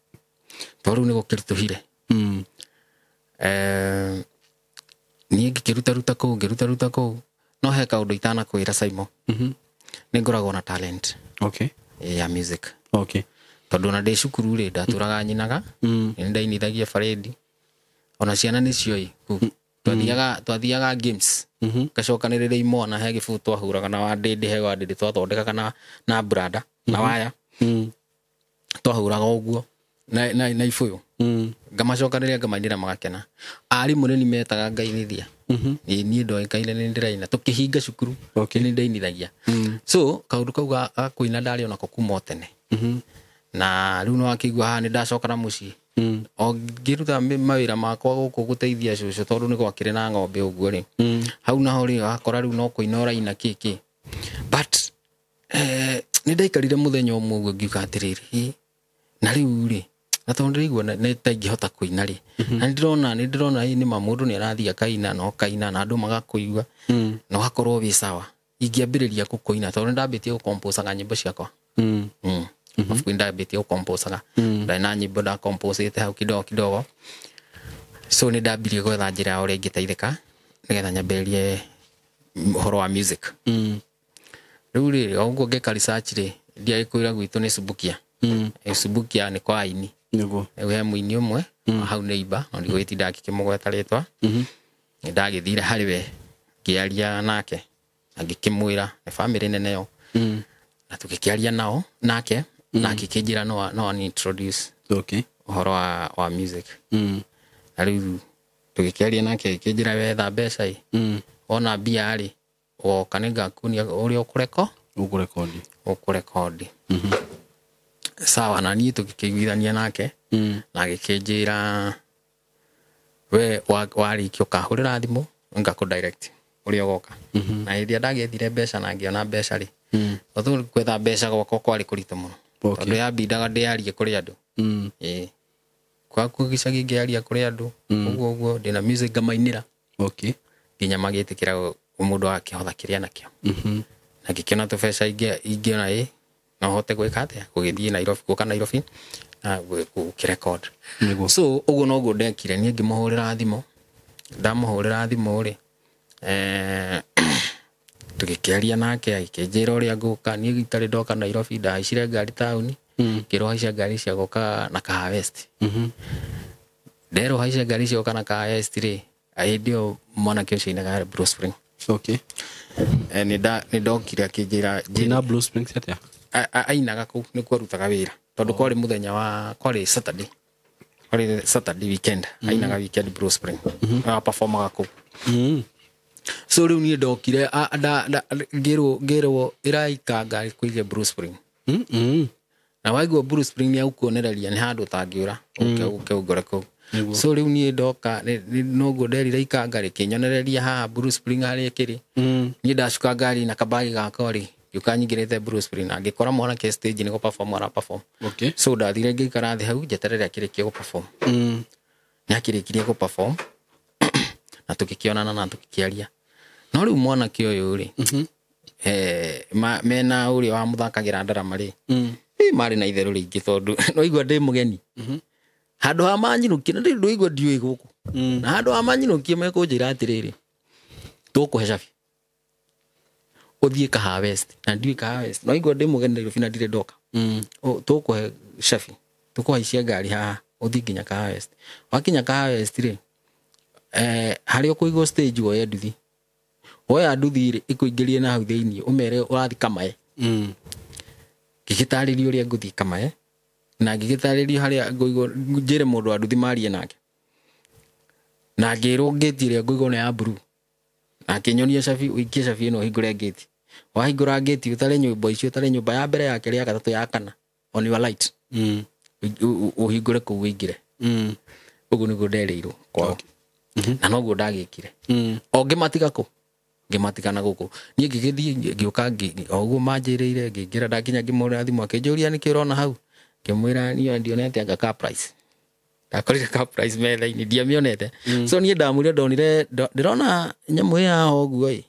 Tondũ rĩu nĩ gũkĩritũhire. Niĩ ngĩkĩrutaruta kũu, ngĩrutaruta kũu. No he kaũndũ itanakwĩra Saimo. Nĩ ngoragwo na talent. Okay. Ya music. Okay. Tondũ ona ndĩ cukuru rĩ, ndatũraga nyinaga, nĩ ndainithagia parade. Ona ciana nĩ cioĩ kũu. Twathiaga games. Ngacokanĩrĩria imwana he gĩbũyũ twahũraga na wandĩndĩ, he wandĩndĩ twathondekaga na brada, na waya. Twahũraga ũguo na ibũyũ. Ngamacokanĩrĩria ngamainĩra magakena. Arimũ nĩ metaga ngainithia. Niĩ ndoĩkaine nĩ ndĩraina. Tũkĩhinga cukuru, nĩ ndainithagia. So kaũndũ kau ga kũina ndarĩ onako kuma o tene. Na rĩu no akĩigua haha nĩ ndacoka na mũciĩ. O ngĩruta mawĩra makwa gũkũ gũteithia cũcũ tondũ nĩ gwakĩrĩ na ng'ombe ũguo rĩ. Hau naho rĩ wakora rĩu no kũina ũraina kĩ. But nĩ ndaikarire mũthenya ũmwe ũguo ngiuga atĩrĩrĩ, na rĩu rĩ, na tondũ ndĩraigua nĩ ta ingĩhota kũina rĩ. Na nĩ ndĩrona ĩ nĩ ma mũndũ nĩ arathiĩ akaina na ũkaina na andũ magakũigua na ũgakorwo wĩ sawa. Ingĩambĩrĩria gũkũina tondũ nĩ ndambĩtie gũkompocaga nyĩmbo ciakwa. Mabuku ndambĩtie gũkompocaga. Ndarĩ na nyĩmbo ndakomposĩte hau kidogo kidogo. So nĩ ndambirie gwetha njĩra ya ũrĩa ingĩteithĩka nĩgetha nyambĩrĩrie ũhoro wa music. Rĩu rĩ, o ũguo ngĩka research rĩ, ndiagĩkwĩra gwitũ nĩ Subukia. Subukia nĩ kwa aini. Nĩguo. Rĩu he mũini ũmwe, hau neighbor, no ndigũgĩtinda ngĩkĩmũgweta rĩtwa. Nĩ ndagĩthire harĩ we, ngĩaria nake, na ngĩkĩmwĩra, nĩ bamĩrĩ nene yo. Na tũgĩkĩaria nao, nake, na akĩkĩnjĩra no ani introduce Okay. ũhoro wa music. Na rĩu tũgĩkĩaria nake, akĩnjĩra wetha mbeca ĩ. Wona mbia rĩ, ũgoka nĩ ngakuonia ũrĩa Ũkũrekondi. Ũkũrekondi. Sawa, na niĩ tũgĩkĩiguithania nake, na agĩkĩnjĩra we warĩkia ũkahũrĩra thimũ ngakũ direct ũrĩa ũgoka. Na hĩndĩ ĩrĩa ndagĩethire mbeca na ngĩona mbeca rĩ, tondũ gwetha mbeca gwakwa kwarĩ kũritũ mũno. Okay. Tondũ yambindaga ndĩarie kũrĩ andũ. Ĩĩ. Gwaku gĩcagi ngĩaria kũrĩ andũ, ũguo ũguo ndĩna music ngamainĩra. Okay. Nginya magĩtĩkĩra mũndũ akĩhotha kĩrĩa nakĩo. Na ngĩkĩona tũbeca ingĩona ĩ, no hote gwĩka atĩa? Gũgĩthiĩ Nairobi, gũka Nairobi, na gũkĩrecord. Nĩguo. So ũguo noguo ndekire, niĩ ngĩmũhũrĩra thimũ. Ndamũhũrĩra thimũ rĩ, tũgĩkĩaria nake, agĩkĩnjĩra ũrĩa ngũka. Niĩ itarĩ ndoka Nairobi, ndahaicire ngari taũni, ngĩrwo haica ngari cia gũka na Kahawa West. Nderwo haica ngari cia gũka na Kahawa West rĩ, hĩndĩ ĩyo mwanake ũcio ainaga Blue Spring. Okay. Nĩ ndokire akĩnjĩra, Nĩ Blue Springs atĩa? Ainaga kũu, nĩkuo arutaga wĩra. Tondũ kwarĩ mũthenya wa, kwarĩ Saturday. Kwarĩ Saturday weekend. Ainaga weekend Blue Spring. Performaga kũu. So rĩu niĩ ndokire, ngĩrwo ĩraika ngari kũige Blue Spring. Na waigua Blue Spring nĩ agũkuonereria nĩ handũ ũtangĩũra, ũke ũngore kũu. So rĩu niĩ ndoka noguo nderire ikanga rĩkĩnyonereria haha Blue Spring harĩa ĩkĩrĩ. Niĩ ndacuka ngari na kabagi gakwa rĩ, ngĩũka nyingĩrĩte Blue Spring na ngĩkora mwanake stage nĩ gũ-perform ara perform. So ndathire ngĩikara thĩ hau njeterere akĩrĩkie gũ-perform. Nĩ akĩrĩkirie gũ-perform na tũgĩkĩonana na tũgĩkĩaria. No rĩu mwanake ũyũ rĩ, mena ũrĩa wamũthakagĩra ndarama rĩ, marĩ na itherũ rĩingĩ tondũ no igua ndĩ mũgeni. Handũ ha manyinũkie na ndĩ ndũigua ndiũĩ gũkũ. Na handũ ha manyinũkie mekũnjĩra atĩrĩrĩ, tũkũhe cabi ũthiĩ Kahawa West, na ndiũĩ Kahawa West, no igua ndĩ mũgeni Nairobi na ndirĩ ndoka. Tũkũhe cabi, tũkũhaicia ngari haha ũthiĩ nginya Kahawa West. Wakinya Kahawa West rĩ, harĩa ũkũigwo stage woye nduthi, woya nduthi rĩ ĩkũingĩrie na hau thĩinĩ ũmere ũrathiĩ Kamae. Ngĩgĩtarĩrio ũrĩa ngũthiĩ Kamae na ngĩgĩtarĩrio harĩa ngũigwo, njĩre mũndũ wa nduthi marie nake, na ngĩrwo ngĩti ĩrĩa ngũigwo nĩ ya blue, na akĩnyonia cabi, ũikie cabi ĩno ũhingũre ngĩti. Wahingũra ngĩti ũtare nyũmba icio, ũtare nyũmba ya mbere, ya kerĩ, ya gatatũ, ya kana, on your right, ũhingũre kũu ũingĩre. Ũguo nĩguo nderĩirwo kwao na noguo ndagĩkire. O ngĩmatiga kũ, ngĩmatiga na gũkũ niĩ ngĩgĩthiĩ ngĩũka o ũguo manjĩrĩire. Ngĩingĩra, ndakinya ngĩmũhũrĩra thimũ, akĩnjũria nĩkĩ ũrona hau, ngĩmwĩra niĩ ndionete anga ka price, ndakorire ka price metha-inĩ ndiamĩonete. So niĩ ndamwĩra ndonire ndĩrona nyamũ ĩyo haha ũguo ĩ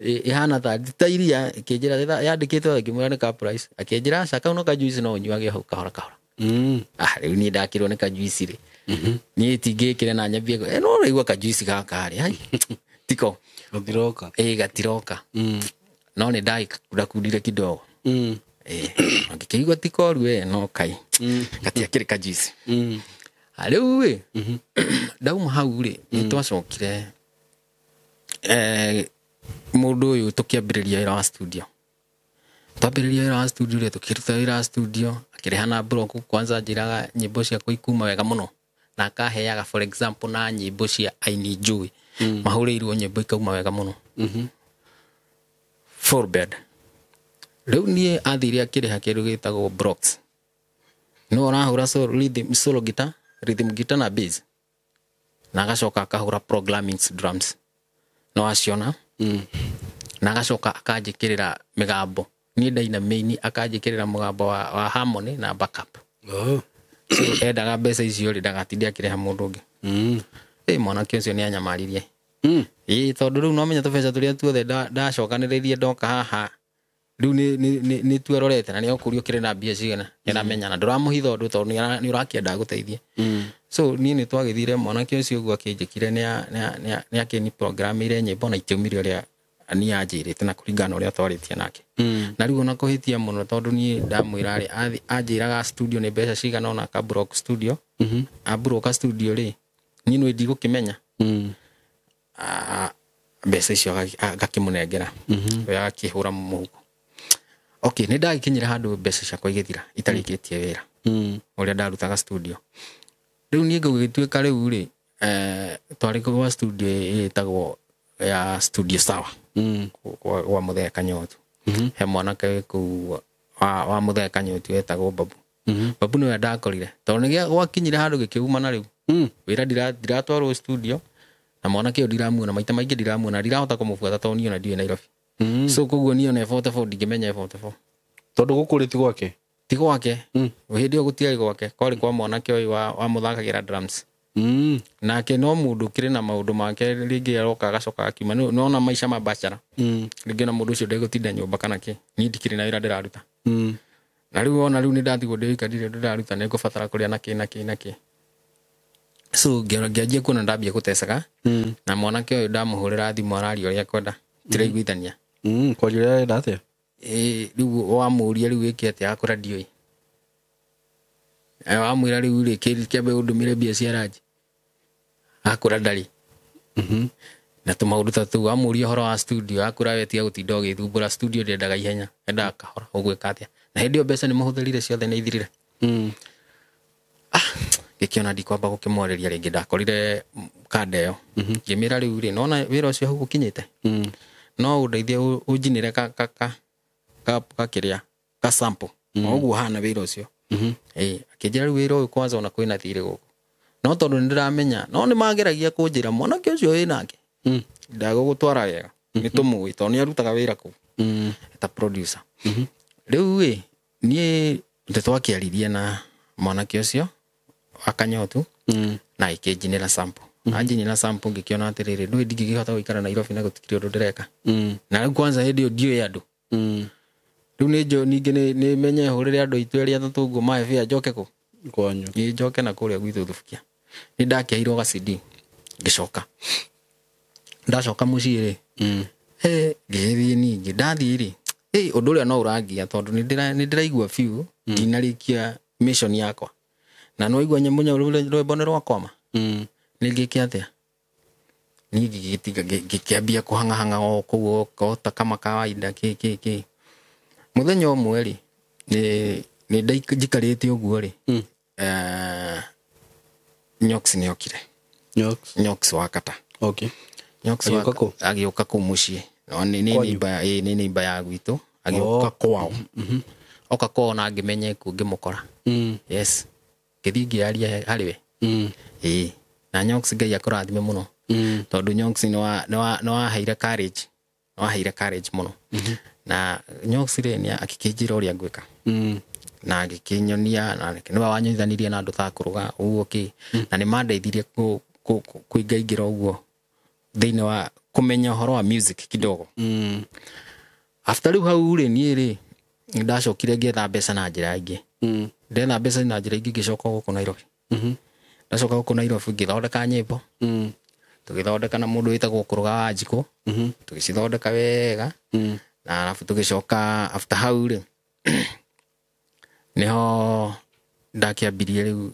ĩhana ta iria, ĩkĩnjĩra yandĩkĩtwo, ngĩmwĩra nĩ ka price, akĩnjĩra aca, kau no kajuice no ũnyuage hau kahora kahora. Ah, rĩu niĩ ndakĩrwo nĩ kajuice rĩ, niĩ tingĩkĩre na nyambie no ũraigua kajuice gaka rĩ, hai tiko. Gũthiroka. Ĩ gatiroka. No nĩ ndakundire kidogo. Ĩ ngĩkĩigua ti koru we, no kai gatiakĩrĩ kajuice. Rĩu ĩ ndauma hau rĩ, nĩ twacokire mũndũ ũyũ tũkĩambĩrĩria wĩra wa studio. Twambĩrĩria wĩra wa studio rĩ, tũkĩruta wĩra wa studio, akĩrĩha na block. Kwanza njĩraga nyĩmbo ciakwa ikuma wega mũno na akaheaga, for example, na nyĩmbo cia aini njũĩ mahũrĩirwo nyĩmbo ikauma wega mũno. Four bed. Rĩu niĩ athire akĩrĩha kĩndũ gĩtagwo blocks, no ũrahũra solo, rhythm, solo guitar, rhythm guitar na bass, na agacoka akahũra programming drums no aciona, na agacoka akanjĩkĩrĩra mĩgambo, niĩ ndaina main akanjĩkĩrĩra mũgambo wa harmony na backup. So endaga mbeca icio rĩ, ndagatinde akĩrĩha mũndũ ũngĩ. Ĩ mwanake ũcio nĩ anyamaririe. Ĩ tondũ rĩu no menya tũbeca tũrĩa tuothe ndacokanĩrĩirie ndoka haha rĩu nĩ tuerorete na nĩ okũria ũkĩrĩ na mbia cigana, nĩ aramenya na ndũramũhitha ũndũ tondũ nĩ ũrakĩenda agũteithie. So niĩ nĩ twagĩthire mwanake ũcio ũguo akĩnjĩkire nĩ akĩni programmĩire nyĩmbo na itiumire ũrĩa niĩ anjĩrĩte na kũringana na ũrĩa twarĩtie nake. Na rĩu ona kũhĩtia mũno tondũ niĩ ndamwĩra rĩ, anjĩraga studio nĩ mbeca cigana ona akablock studio. Abloka studio rĩ, niĩ nĩ ndigũkĩmenya. Mbeca icio agakĩmũnengera, we agakĩhũra mũhuko. Okay, nĩ ndagĩkinyire handũ mbeca ciakwa igĩthira itarĩkĩtie wĩra ũrĩa ndarutaga studio. Rĩu niĩ ngũgĩtuĩka rĩu rĩ, twarĩ gwa studio ĩtagwo ya Studio Sawa kwa Mũthee Kanyotu. He mwanake wĩ kũu wa Mũthee Kanyotu wetagwo Babu. Babu nĩwe ndakorire tondũ nĩ gwakinyire handũ gĩkĩumana rĩu wĩra ndiratwarwo studio na mwanake ũyũ ndiramuona maita maingĩ, ndiramuona, ndirahota kũmũbuata tondũ niĩ ona ndiũĩ Nairobi. So koguo niĩ ona 44 ndingĩmenya 44. Tondũ gũkũ rĩ ti gwake. Ti gwake. Hĩndĩ ĩyo gũtiarĩ gwake, kwarĩ kwa mwanake ũyũ wa mũthakagĩra drums. Nake no mũndũ ũkĩrĩ na maũndũ make, rĩngĩ aroka agacoka akiuma. Nona maica ma bachelor. Rĩngĩ ona mũndũ ũcio ndegũtinda nyũmba kana kĩ, niĩ ndikĩrĩ na wĩra ndĩraruta. Na rĩu ona rĩu nĩ ndatigwo ndĩ wika, ndirĩ ũndũ ndĩraruta, nĩ ngũbatara kũrĩa na kĩ na kĩ na kĩ. So ngĩanjia kuona ndambia gũtecaga. Na mwanake ũyũ ndamũhũrĩra thimũ araria ũrĩa kwenda, tiraiguithania. Kwaria ũrĩa arenda atĩa? Ĩ rĩu wamũria rĩu wĩke atĩa, akwĩra ndiũĩ. Wamwĩra rĩu rĩ, kĩambe ũndũmĩre mbia cia ranji, akwĩra ndarĩ. Na tũmaũndũ ta tũu. Wamũria ũhoro wa studio, akwĩra we tiga gũtinda ũgĩthumbũra, studio ndĩendaga ihenya, endaga kahora, ũgwĩka atĩa? Na hĩndĩ ĩyo mbeca nĩ mũhũthĩrire ciothe, nĩ ithirire. Ngĩkĩona ndikwamba gũkĩmwarĩria rĩngĩ, ndakorire kanda ĩyo, ngĩmĩra rĩu rĩ, nona wĩra ũcio hau ũkinyĩte, no ũndeithie ũnjinĩre ka kĩrĩa ka sample o ũguo hana wĩra ũcio. Ĩ akĩnjĩra rĩu wĩra ũyũ kwanza ona kwĩna thirĩ gũkũ, No tondũ nĩ ndĩramenya no nĩ mageragia kũnjĩra mwanake ũcio wĩ nake ndagũgũtwara wega nĩ tũmũĩ tondũ nĩ arutaga wĩra kũu ta producer. Rĩu ĩ niĩ nĩ twakĩaririe na mwanake ũcio akanyotu na ĩkĩnjinĩra sample. Anjinĩra sample ngĩkĩona atĩrĩrĩ ndũĩ ndingĩkĩhota gũikara Nairobi na gũtikĩrĩ ũndũ ndĩreka. Na rĩu kwanza hĩndĩ ĩyo ndiũĩ andũ. Rĩu nĩ njũ ningĩ nĩ menye hũrĩre andũ aitũ erĩ atatũ ũguo mahe bĩa njoke kũ Kwanyu. Ĩ njoke na kũrĩa gwitũ Thubukia. Nĩ ndakĩheirwo ga CD ngĩcoka. Ndacoka mũciĩ rĩ ngĩgĩthiĩ ningĩ ndathiĩ rĩ ũndũ ũrĩa no ũrangia tondũ nĩ ndĩraigua biũ ndinarĩkia mission yakwa. Na nĩ waigua nyamũ rwĩmbo nĩ rwakwama. Nĩ ngĩke atĩa? Niĩ ngĩgĩtiga ngĩkĩambia kũhang'ahang'a o kũu o ta kama kawaida kĩ kĩ kĩ. Mũthenya ũmwe rĩ nĩ njikarĩte ũguo rĩ Nyox nĩ okire. Nyox. Nyox wa Kata. Okay. Nyox Agĩũka kũ? Agĩũka kũu mũciĩ. No nĩ neighbor, nĩ neighbor ya gwitũ. Agĩũka kwao. Oka kwao na ngĩmenye kuo ngĩmũkora. Yes. Ngĩthiĩ ngĩaria harĩ we. Ĩĩ. Na Nyox Ngai akũrathime mũno. Tondũ Nyox nĩ waheire courage. Nĩ waheire courage mũno. Na Nyox rĩ nĩ akĩkĩnjĩra ũrĩa ngwĩka. Na agĩkĩnyonia na nĩwe wanyonithanirie na andũ ta kũrũga ũguo kĩ. Na nĩ mandeithirie kũingaingĩra ũguo thĩinĩ wa kũmenya ũhoro wa music kidogo. After rĩu hau rĩ niĩ rĩ ndacokire ngĩetha mbeca na njĩra ĩngĩ. Ndetha mbeca na njĩra ĩngĩ ngĩcoka gũkũ Nairobi. Ndacoka gũkũ Nairobi ngĩthondeka nyĩmbo. Tũgĩthondeka na mũndũ wĩtagwo Kũrũga wa Njikũ. Tũgĩcithondeka wega. Na alafu tũgĩcoka after hau rĩ nĩho ndakĩambirie rĩu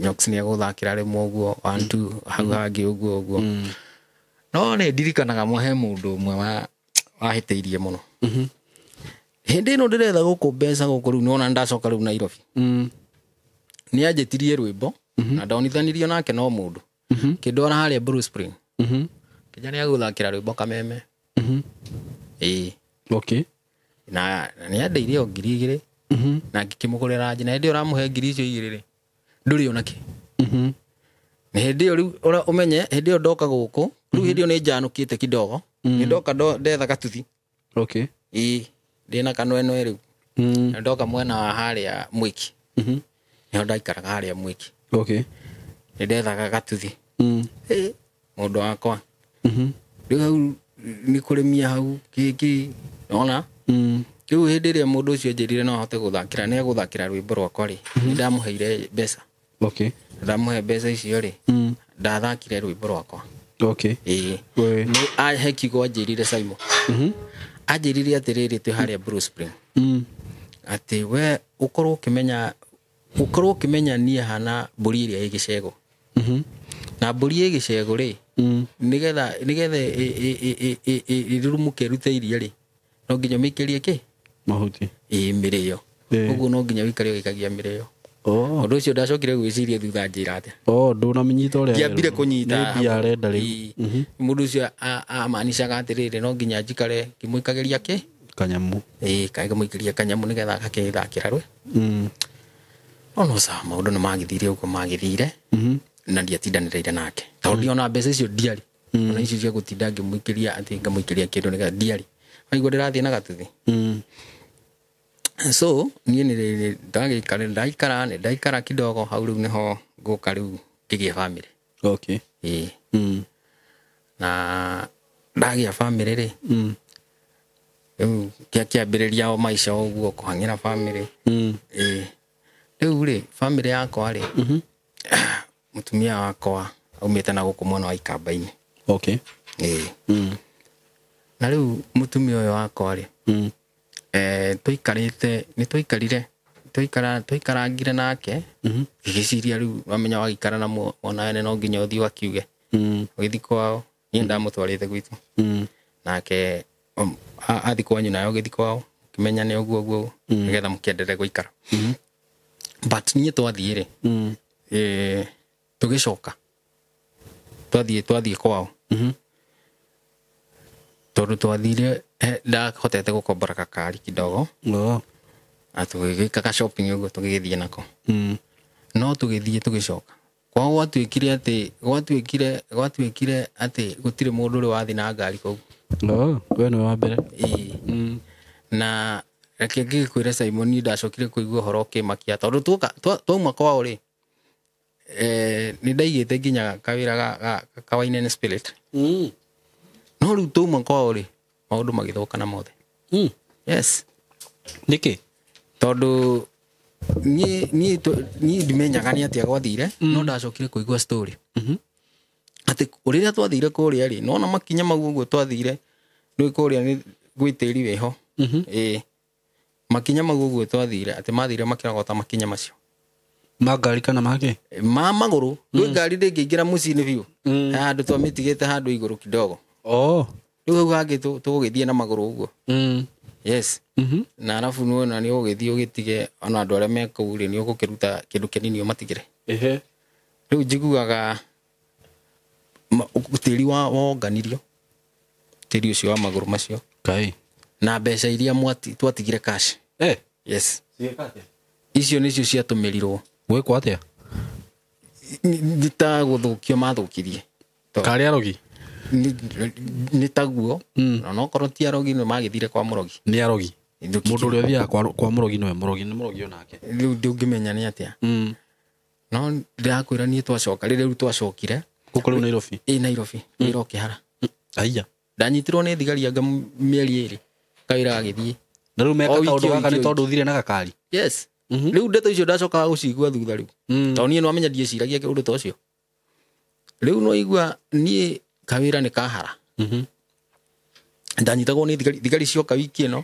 Nyox nĩ egũthakĩra rĩmwe ũguo 1 2 hau hangĩ ũguo ũguo. No nĩ ndirikanaga he mũndũ ũmwe wahĩtĩirie mũno. Hĩndĩ ĩno ndĩretha gũkũ mbeca gũkũ rĩu nĩwona ndacoka rĩu Nairobi. Nĩ anjĩtirie rwĩmbo na ndonithanirio nake no mũndũ. Kĩndwara harĩa Blue Spring. Kĩnja nĩ agũthakĩra rwĩmbo Kameme. Ĩĩ. Okay. Na nĩ andĩire o 2,000. Na ngĩkĩmũgũrĩra nji na hĩndĩ ĩyo ũramũhe 2,000 icio rĩ ndũrĩ ona kĩ. Na hĩndĩ ĩyo rĩu ũmenye hĩndĩ ĩyo ndoka gũkũ rĩu hĩndĩ ĩyo nĩ njanũkĩte kidogo. Nĩ ndoka ndetha gatuthi. Okay. Ĩĩ ndĩna kanwenwe rĩu. Na ndoka mwena wa harĩa Mwiki. Nĩho ndaikaraga harĩa Mwiki. Okay. Nĩ ndethaga gatuthi. Ĩĩ mũndũ wakwa. Rĩu hau nĩ kũrĩmia hau kĩ ona. Rĩu hĩndĩ ĩrĩa mũndũ ũcio anjĩrire no ahote gũthakĩra nĩ egũthakĩra rwĩmbo rwakwa rĩ nĩ ndamũheire mbeca. Okay. Ndamũhe mbeca icio rĩ ndathakire rwĩmbo rwakwa. Okay. Ĩĩ. Nĩ he kiugo anjĩrire Simon. Anjĩrire atĩrĩrĩ twĩ harĩa Blue Spring. Atĩ we ũkorwo ũkĩmenya niĩ hana mbũri ĩrĩa ĩ gĩcego. Na mbũri ĩ gĩcego rĩ nĩgetha ĩrurumũke ĩrute iria rĩ no nginya ũmĩikĩrie kĩ? Mahuti. Ĩĩ mĩrĩo. Ũguo no nginya ũikare ũgĩikagia mĩrĩo. Ũndũ ũcio ndacokire gwĩciria thutha njĩra atĩa. Ndũnamĩnyita ũrĩa ndiambire kũnyita. Nĩ mbia arenda rĩu. Mũndũ ũcio amaanishaga atĩrĩrĩ no nginya njikare ngĩmũikagĩria kĩ? Kanyamũ. Ĩĩ ngĩmũikĩria kanyamũ nĩgetha agakĩthakĩra rwĩ. No sawa maũndũ nĩ magĩthire ũguo magĩthire. Na ndiatindanĩrĩire nake. Tondũ ndiona mbeca icio ndiarĩ. Ona icio cia gũtinda ngĩmũikĩria atĩ ngamũikĩria kĩndũ nĩgetha ndiarĩ. Waigua ndĩrathiĩ na gatuthi. So niĩ nĩ ndagĩikara ndaikara ndaikara kidogo hau rĩu nĩho ngũka rĩu ngĩgĩa family. Okay. Ĩĩ. Na ndagĩa family rĩ rĩu kĩambĩrĩria o maica ũguo kũhang'ĩra family. Ĩĩ. Rĩu rĩ family yakwa rĩ mũtumia wakwa aumĩte na gũkũ mwena wa Ikamba-inĩ. Okay. Ĩĩ. Na rĩu mũtumia ũyũ wakwa rĩ tũikarĩte nĩ tũikarire tũikarangire nake ngĩgĩciria rĩu wamenya wagĩikara na mwana wene no nginya ũthiĩ ũgakiuge. Ũgĩthiĩ kwao niĩ ndamũtwarĩte gwitũ. Nake athiĩ kwanyu nawe ũgĩthiĩ kwao ũkĩmenyane ũguo ũguo nĩgetha mũkĩenderee gũikara. But niĩ twathiĩ rĩ tũgĩcoka twathiĩ kwao. Tondũ twathire ndahotete gũkombora gakari kidogo. Na tũgĩgĩka ka shopping ũguo tũgĩgĩthiĩ nako. No tũgĩthiĩ tũgĩcoka. Kwao gwatuĩkire atĩ gwatuĩkire atĩ gũtirĩ mũndũ ũrĩ wathiĩ na ngari kũu. Oh, we nĩwe wa mbere. Ĩĩ. Na reke ngĩkwĩre Simon, niĩ ndacokire kũigua ũhoro ũkĩmakia tondũ twauma kwao rĩ, nĩ ndaigĩte nginya kawĩra ga wine and spirit. No rĩu twauma kwao rĩ, maũndũ magĩthũkana mothe. Yes. Nĩkĩ? Tondũ niĩ ndimenyaga nĩ atĩa gwathire, no ndacokire kũigua story. Atĩ rĩrĩa twathire kũrĩa rĩ, nona makinya mau ũguo twathire, rĩu kũrĩa nĩ gwĩ tĩri wĩho. Ĩĩ. Makinya mau ũguo twathire, atĩ mathire makĩrogota makinya macio. Ma ngari kana make? Ma magũrũ. Rĩu ngari ndĩngĩingĩra mũciĩ-inĩ biũ. Handũ twamĩtigĩte handũ igũrũ kidogo. Oh. Rĩu hau hangĩ tũgũgĩthiĩ na magũrũ ũguo. Yes. Na arabu nĩwona nĩ ũgũgĩthiĩ ũgĩtige ona andũ arĩa me kũu rĩ, nĩ ũgũkĩruta kĩndũ kĩnini ũmatigĩre. Rĩu njiguaga tĩri wonganirio, tĩri ũcio wa magũrũ macio. Kai. Na mbeca iria twatigire cash. Yes. Ciĩka atĩa? Icio nĩcio ciatũmĩrirwo. Gwĩkwo atĩa? Nĩ ta gũthũkio mathũkirie. Karĩ arogi? Nĩ taguo. Na no korwo ti arogi nĩ magĩthire kwa mũrogi. Nĩ arogi. Mũndũ ũrĩa ũthiaga kwa mũrogi nĩwe mũrogi, nĩ mũrogi onake. Rĩu ndũngĩmenya nĩ atĩa. No ndĩrakwĩra niĩ twacoka, rĩrĩa rĩu twacokire. Gũkũ rĩu Nairobi? Ĩ, Nairobi, wĩra ũkĩhara. Aiya. Ndanyitirwo nĩ thigari anga mĩeri ĩrĩ, kawĩra gagĩthiĩ. Na rĩu meka O wiki, kaũndũ o gaka nĩ wiki, o tondũ ũthire na gakari? Yes. Rĩu ndeto icio ndacokaga gũcigua thutha rĩu. Tondũ niĩ nĩwamenya ndieciragia ũndũ ta ũcio. Rĩu no igua niĩ kawĩra nĩ kahara. Ndanyitagwo nĩ thigari, thigari cioka wiki ĩno,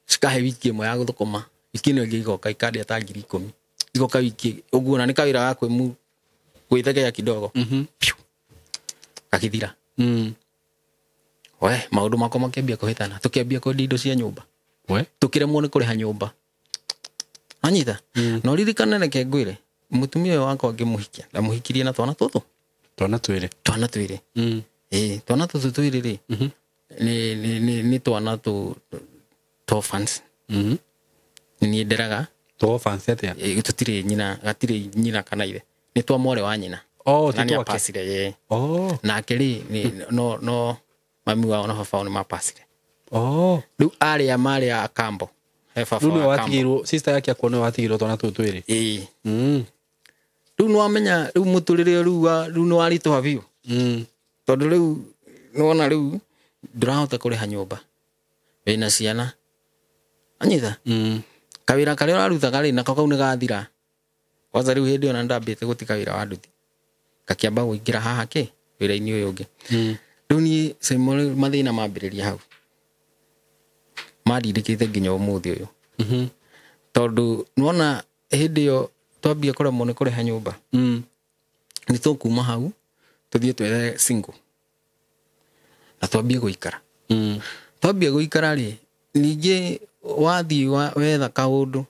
cikahe wiki ĩmwe ya gũthũkũma. Wiki ĩno ĩngĩ igoka ikandĩa ta ngiri ikũmi. Igoka wiki ũguo, na nĩ kawĩra ga gwĩthegea kidogo. Piu. Gagĩthira. We, maũndũ makwa makĩambia kũhĩtana. Tũkĩambia kwendia indo cia nyũmba. We? Tũkĩremwo nĩ kũrĩha nyũmba. Anyita? Na ũririkane reke ngwĩre, mũtumia ũyũ wakwa ngĩmũhikia, ndamũhikirie na twana tũtũ. Twana twĩrĩ. Twana twĩrĩ. Ĩĩ, twana tũtũ twĩrĩ rĩ, nĩ twana tũ orphans. Nĩ niĩ nderaga. Tũ orphans atĩa? Ĩĩ, tũtirĩ nyina, gatirĩ nyina kana ithe. Nĩ twa mwarĩ wa nyina. Oh, Na ti nĩ twake. apacire, ĩĩ. Oh. Nake rĩ, nĩ, no, no, mami wao na baba wao nĩ mapacire. Oh. Rĩu arĩa marĩ a Kambo. He baba Rĩu nĩwe wa Kambo. watigĩirwo, sister yake akua nĩwe watigĩirwo twana tũu twĩrĩ. Ĩĩ. Rĩu nĩwamenya, rĩu mũtũrĩre rĩu wa, rĩu nĩwaritũha biũ. Tondũ rĩu, nĩwona rĩu, ndũrahota kũrĩha nyũmba. Wĩna ciana. Anyita? Kawĩra karĩa ũrarutaga rĩ, nako kau nĩgathira. Kwanza rĩu hĩndĩ ĩyo na nĩndambĩte gũtiga wĩra wa nduthi. Gakĩamba kũingĩra haha kĩ, wĩra-inĩ ũyũ ũngĩ. Rĩu niĩ Simon, rĩu mathĩna mambĩrĩria hau. Mandindĩkĩte nginya ũmũthĩ ũyũ. Tondũ nĩwona hĩndĩ ĩyo twambia kũremwo nĩ kũrĩha nyũmba. Nĩ tũkuma hau, tũthiĩ twethe single. Na twambie gũikara. Twambie gũikara rĩ, ningĩ wathiĩ wetha kaũndũ,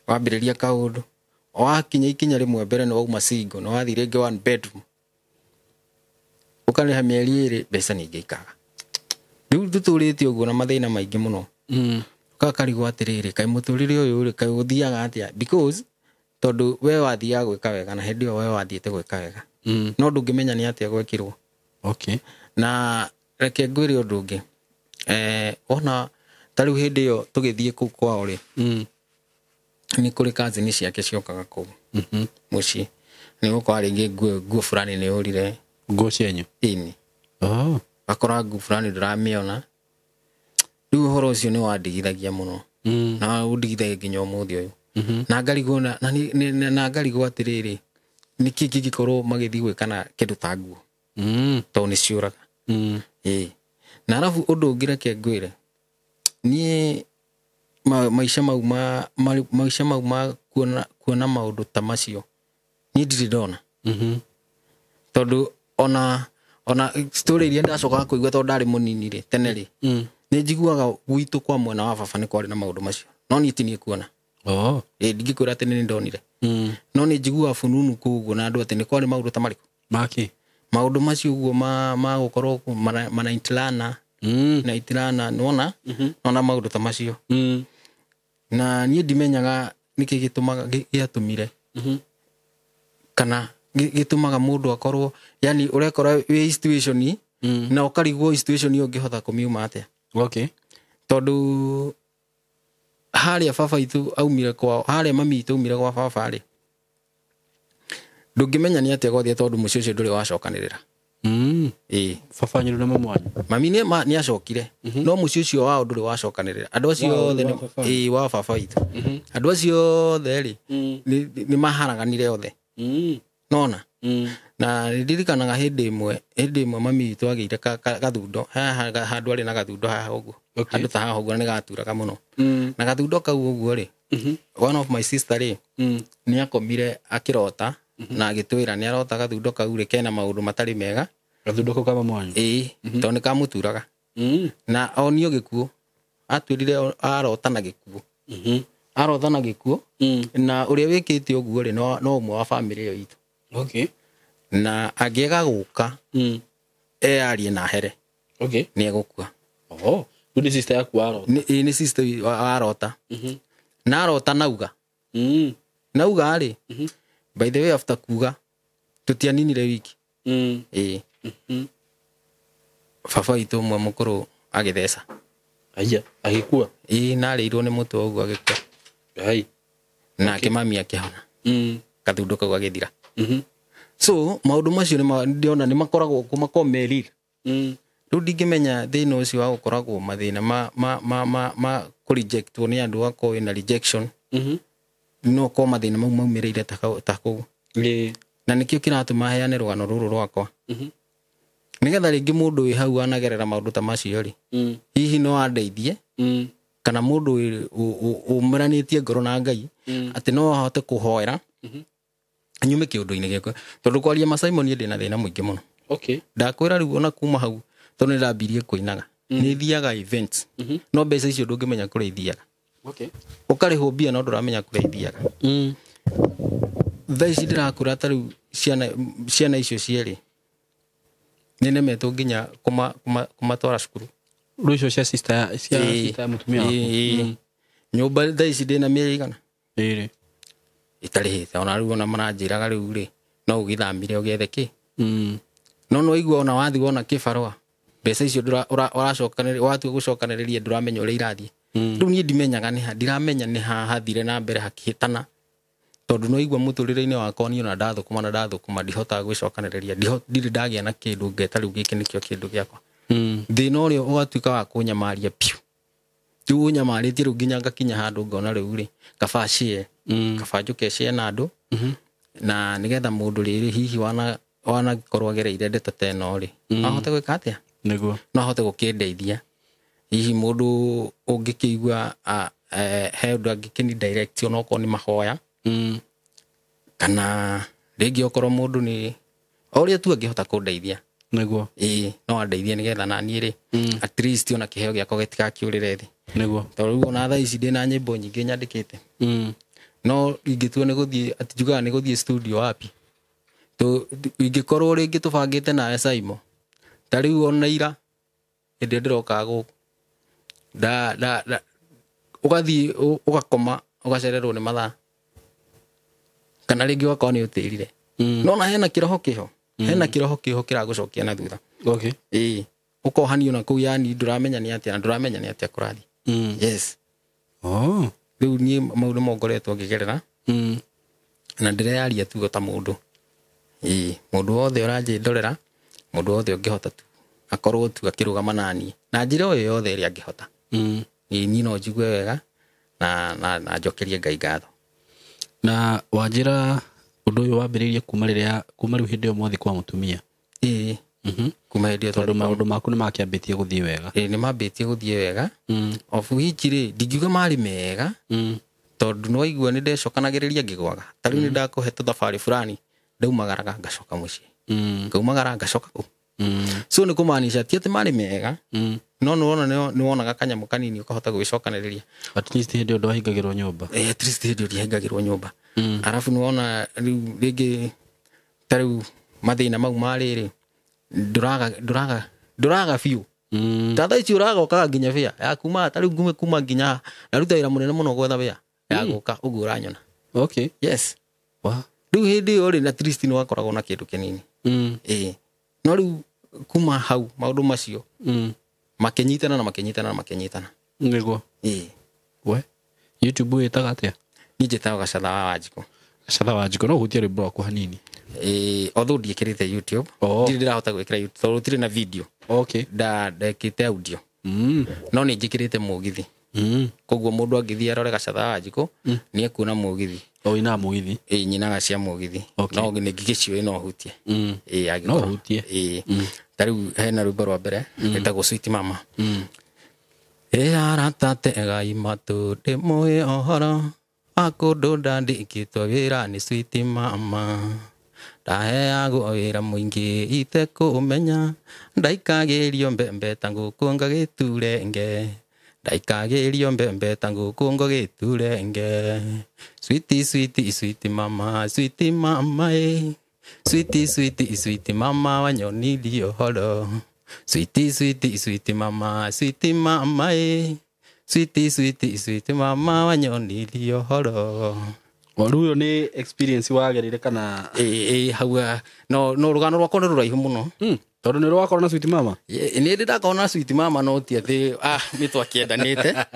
wambĩrĩria kaũndũ, wakinya ikinya rĩmwe mbere nĩ wauma single, nĩ wathiĩ rĩngĩ one bedroom. Ũkarĩha mĩeri ĩrĩ, mbeca ningĩ ikaga. Rĩu tũtũrĩte ũguo na mathĩna maingĩ mũno. Ũgakarigwo atĩrĩrĩ, kaĩ mũtũrĩre ũyũ rĩ, kaĩ ũthiaga atĩa? Because tondũ we wathiaga gwĩka wega na hĩndĩ ĩyo we wathiĩte gwĩka wega. No ndũngĩmenya nĩ atĩa gwekirwo. Na reke ngwĩre ũndũ ũngĩ. Ona ta rĩu hĩndĩ ĩyo tũgĩthiĩ kũu kwao rĩ, nĩ kũrĩ cousin ciake ciokaga kũu mũciĩ. Nĩ gũkorwo rĩngĩ nguo fulani nĩ yũrire. Nguo cienyu? Ĩni. Gakora nguo fulani ndũramĩona. Rĩu ũhoro ũcio nĩ wandigithagia mũno. Na ũndigithagia nginya ũmũthĩ ũyũ. Na ngarigwo na, na nĩ, nĩ, nĩ, na ngarigwo atĩrĩrĩ, nĩkĩ kĩngĩkorwo magĩthiĩ gwĩka na kĩndũ ta nguo? Tondũ nĩ ciũraga. Ĩĩ. Na arabu ũndũ ũngĩ reke ngwĩre, niĩ maica mau ma, ma, maica mau ma kuona maũndũ ta macio, niĩ ndirĩ ndona. Tondũ ona story iria ndacokaga kũigua tondũ ndarĩ mũnini rĩ, tene rĩ, nĩ njiguaga gwitũ kwa mwena wa baba nĩ kwarĩ na maũndũ macio. No niĩ ti niĩ kuona. Ĩĩ, ndingĩkwĩra atĩ nĩ ndonire. No nĩ njiguaga fununu kũu ũguo na andũ atĩ nĩ kwarĩ maũndũ ta marĩkũ? Maki? Maũndũ macio ũguo ma gũkorwo manaitilana. Na itilana, nĩwona? Nĩwona maũndũ ta macio. Na niĩ ndimenyaga nĩkĩ gĩtũmaga, gĩatũmire. Kana gĩtũmaga mũndũ akorwo yani ũrekora wĩ situation na ũkarigwo situation ĩyo ũngĩhota kũmiuma atĩa. Okay. Tondũ harĩa baba itũ aumire kwao, harĩa mami itũ aumire kwa baba rĩ, ndũngĩmenya nĩ atĩa gwathiĩ tondũ mũciĩ ũcio ndũrĩ wacokanĩrĩra. Ĩĩ. Baba wanyu na mama wanyu? Mami nĩ acokire. No mũciĩ ũcio wao ndũrĩ wacokanĩrĩra. Andũ acio othe ĩĩ wa baba witũ. Andũ acio othe rĩ, nĩ maharaganire othe. Nona? Na ndirikanaga hĩndĩ ĩmwe mami witũ agĩire gathundo, haha handũ arĩ na gathundo haha ũguo. Handũ ta haha ũguo nĩ gaturaga mũno. Na gathundo kau ũguo rĩ, one of my sister rĩ, nĩ akomire akĩrota na agĩtwĩra nĩ arota gathundo kau rĩ kena maũndũ matarĩ mega. Gathundo kau ka mama wanyu? Ĩĩ, tondũ nĩ kamũturaga. Na onio gĩkuũ, atwĩrire arota na gĩkuũ. Arota na gĩkuũ, na ũrĩa wĩkĩte ũguo rĩ, no ũmwe wa family ĩyo itũ. Okay. Na angĩaga gũka, eyarie na here. Okay. Nĩ egũkua. Oh, rĩu nĩ sister yaku warota? Ĩĩ, nĩ sister warota. Na arota nauga. Nauga rĩ, by the way after kuga, tũtianinire wiki. Ĩĩ. Baba witũ ũmwe mũkũrũ agĩtheca. Aya, agĩkua? Ĩĩ, na arĩirwo nĩ mũtwe ũguo agĩkua. Ai. Nake mami akĩhona. Gathundo kau agĩthira. So maũndũ macio ndĩrona nĩ makoragwo makoragwo me real. Rĩu ndingĩmenya thĩna ũcio wa gũkoragwo mathĩna ma kũrejectwo nĩ andũ, akorwo wĩna rejection. No korwo mathĩna mau maumĩrĩire ta kũu. Na nĩkĩo kĩratũma heane rũgano rũrũ rwakwa. Nĩgetha rĩngĩ mũndũ wĩ hau anagerera maũndũ ta macio rĩ, hihi no andeithie, kana mũndũ ũmeranĩtie ngoro na Ngai, atĩ no ahote kũhoera nyume kĩũndũ-inĩ gĩakwa. Tondũ kwaria ma Simon niĩ ndĩna thĩna mũingĩ mũno. Okay. Ndakwĩra rĩu ona kuma hau tondũ nĩndambirie kũinaga. Nĩ thiaga events. No mbeca icio ndũngĩmenya kũrĩa ithiaga. Okay. Ũkarĩhwo mbia no ndũramenya kũrĩa ithiaga. Thaa ici ndĩrakũra ta rĩu ciana icio cierĩ nĩnemetwo nginya kũmatwara cukuru. Rĩu icio cia sister ya mũtumia waku? Nyũmba thaa ici ndĩna mĩeri igana? Ĩrĩ. Itarĩhĩte. Ona rĩu ona maranjĩraga rĩu rĩ, no ũgĩthamire ũgĩethe kĩ. No no waigua ona wathiĩ wona kĩbarũa, mbeca icio ũracokanĩrĩria, watua gũcokanĩrĩria ndũramenya ũrĩa irathiĩ. Rĩu niĩ ndimenyaga nĩ ha, ndiramenya nĩ ha hathire na mbere hakĩhĩtana. Tondũ no igua mũtũrĩre-inĩ wakwa niĩ ona ndathũkũma na ndathũkũma ndihotaga gwĩcokanĩrĩria, ndirĩ ndagĩa na kĩndũ ngeta rĩu gĩkĩ nĩkĩo kĩndũ gĩakwa. Thĩna ũrĩa ũgatuĩka wa kũnyamaria biũ. Rĩu ũnyamarĩtie rĩu nginya ngakinya handũ ngona rĩu rĩ, kaba share, kaba njũke share na andũ, na nĩgetha mũndũ rĩrĩ hihi wanakorwo agereire ndeto ta ĩno rĩ, ahote gwĩka atĩa? Nĩguo. No ahote gũkĩndeithia. Hihi mũndũ ũngĩkĩigua he ũndũ angĩkĩni direct onokorwo nĩ mahoya, kana rĩngĩ okorwo mũndũ nĩ o ũrĩa tu angĩhota kũndeithia. Nĩguo. Ĩĩ, no andeithie nĩgetha na niĩ rĩ, at least ona kĩheo gĩakwa gĩtigakĩũrĩre thĩ. Nĩguo. Tondũ rĩu ona thaa ici ndĩna nyĩmbo nyingĩ nyandĩkĩte. No ingĩtua nĩ gũthiĩ, atĩ njugaga nĩ gũthiĩ studio wapi. Ingĩkorwo rĩngĩ tũbangĩte nawe Simon, ta rĩu ona ira hĩndĩ ĩrĩa ndĩrokaga gũkũ, ũgathiĩ ũgakoma ũgacererwo nĩ mathaa, kana rĩngĩ ũgakorwo nĩ ũtĩrire. No na hena kĩroho kĩho, hena kĩroho kĩho kĩragũcokia na thutha. Okay. Ĩĩ, ũkohanio na kũu, yani ndũramenya nĩ atĩa na ndũramenya nĩ atĩa kũrathiĩ. Yes. Oh. Rĩu niĩ maũndũ mo ngoretwo ngĩgerera, na ndĩreyaria tu ta mũndũ. Ĩĩ, mũndũ wothe ũranjĩndorera, mũndũ wothe ũngĩhota tu akorwo tu akĩrũgama na niĩ na njĩra o yothe ĩrĩa angĩhota. Ĩĩ, niĩ no njigue wega na njokerie Ngai ngatho. Na wanjĩra ũndũ ũyũ wambĩrĩirie kuma rĩrĩa, kuma rĩu hĩndĩ ĩyo mwathiĩ kwa mũtumia? Ĩĩ. Kuma hĩndĩ ĩyo Tondũ maũndũ maku nĩ makĩambĩtie gũthiĩ wega. Ĩĩ, nĩ mambĩtie gũthiĩ wega. Of which rĩ, ndingiuga marĩ mega, tondũ nĩ waigua nĩ ndecokanagĩrĩria ngĩgwaga. Ta rĩu nĩ ndakũhe tũthabarĩ fulani, ndaumagaraga ngacoka mũciĩ. Ngaumagara ngacoka kũu. So nĩ kũmaanisha ti atĩ marĩ mega, no nĩ wona nĩ wonaga kanyamũ kanini ũkahota gwĩcokanĩrĩria. At least hĩndĩ ĩyo ndwahingagĩrwo nyũmba. At least hĩndĩ ĩyo ndiahingagĩrwo nyũmba. Arabu nĩ wona rĩu rĩngĩ ta rĩu mathĩna mau ma rĩrĩ, ndũraga biũ. Ta thaa ici ũragokaga nginya bĩa ya kuma, ta rĩu ngume kuma nginya ndaruta wĩra mũnene mũno gwetha bĩa ya gũka ũguo ũranyona. Okay. Yes. Wow. Rĩu hĩndĩ ĩyo rĩ, at least nĩ wakoragwo na kĩndũ kĩnini. Ĩĩ, no rĩu kuma hau maũndũ macio makĩnyitana na makĩnyitana na makĩnyitana. Nĩguo. Ĩĩ. We YouTube wĩtaga atĩa? Niĩ njĩtagwo Gacatha wa Wanjikũ. Gacatha wa Wanjikũ, no ũhutie rwĩmbo rwaku hanini. Ĩĩ, although ndiĩkĩrĩte YouTube. Oh. Ndirĩ ndĩrahota gwĩkĩra YouTube tondũ gũtirĩ na video. Okay. Ndekĩte audio. No nĩ njĩkĩrĩte mũgithi. Koguo mũndũ angĩthiĩ arore Gacatha wa Wanjikũ, nĩ ekuona mũgithi. O wĩinaga mũgithi? Ĩĩ, nyinaga cia mũgithi. Okay. No nĩ ngĩgĩciũĩ no hutie. Ĩĩ, angĩkorwo. No ũhutie. Ĩĩ. Ta rĩu hena rwĩmbo rwa mbere rwĩtagwo Sweet Mama. Ĩ arata tegai matũ ndĩmũhe ũhoro wa kũndũ ndandĩkĩtwo wĩra nĩ Sweet Mama. Ndaheagwo wĩra mũingĩ itekũmenya, ndaikagĩrio mbembe ta ngũkũ ngagĩturenge, ndaikagĩrio mbembe ta ngũkũ ngagĩturenge. Sweet, sweet, sweet mama, sweet mama ĩ. Sweet, sweet, sweet mama wanyonirie ũhoro. Sweet, sweet, sweet mama, sweet mama ĩ. Sweet, sweet, sweet mama wanyonirie ũhoro. Rĩu ĩyo nĩ experience wagereire kana? Ĩĩ, hau no rũgano rwakwa nĩ rũraihu mũno. Tondũ nĩ rwakorwo na Sweet Mama? Nĩ ndĩ ndakorwo na Sweet Mama, no ti atĩ nĩ twakĩendanĩte.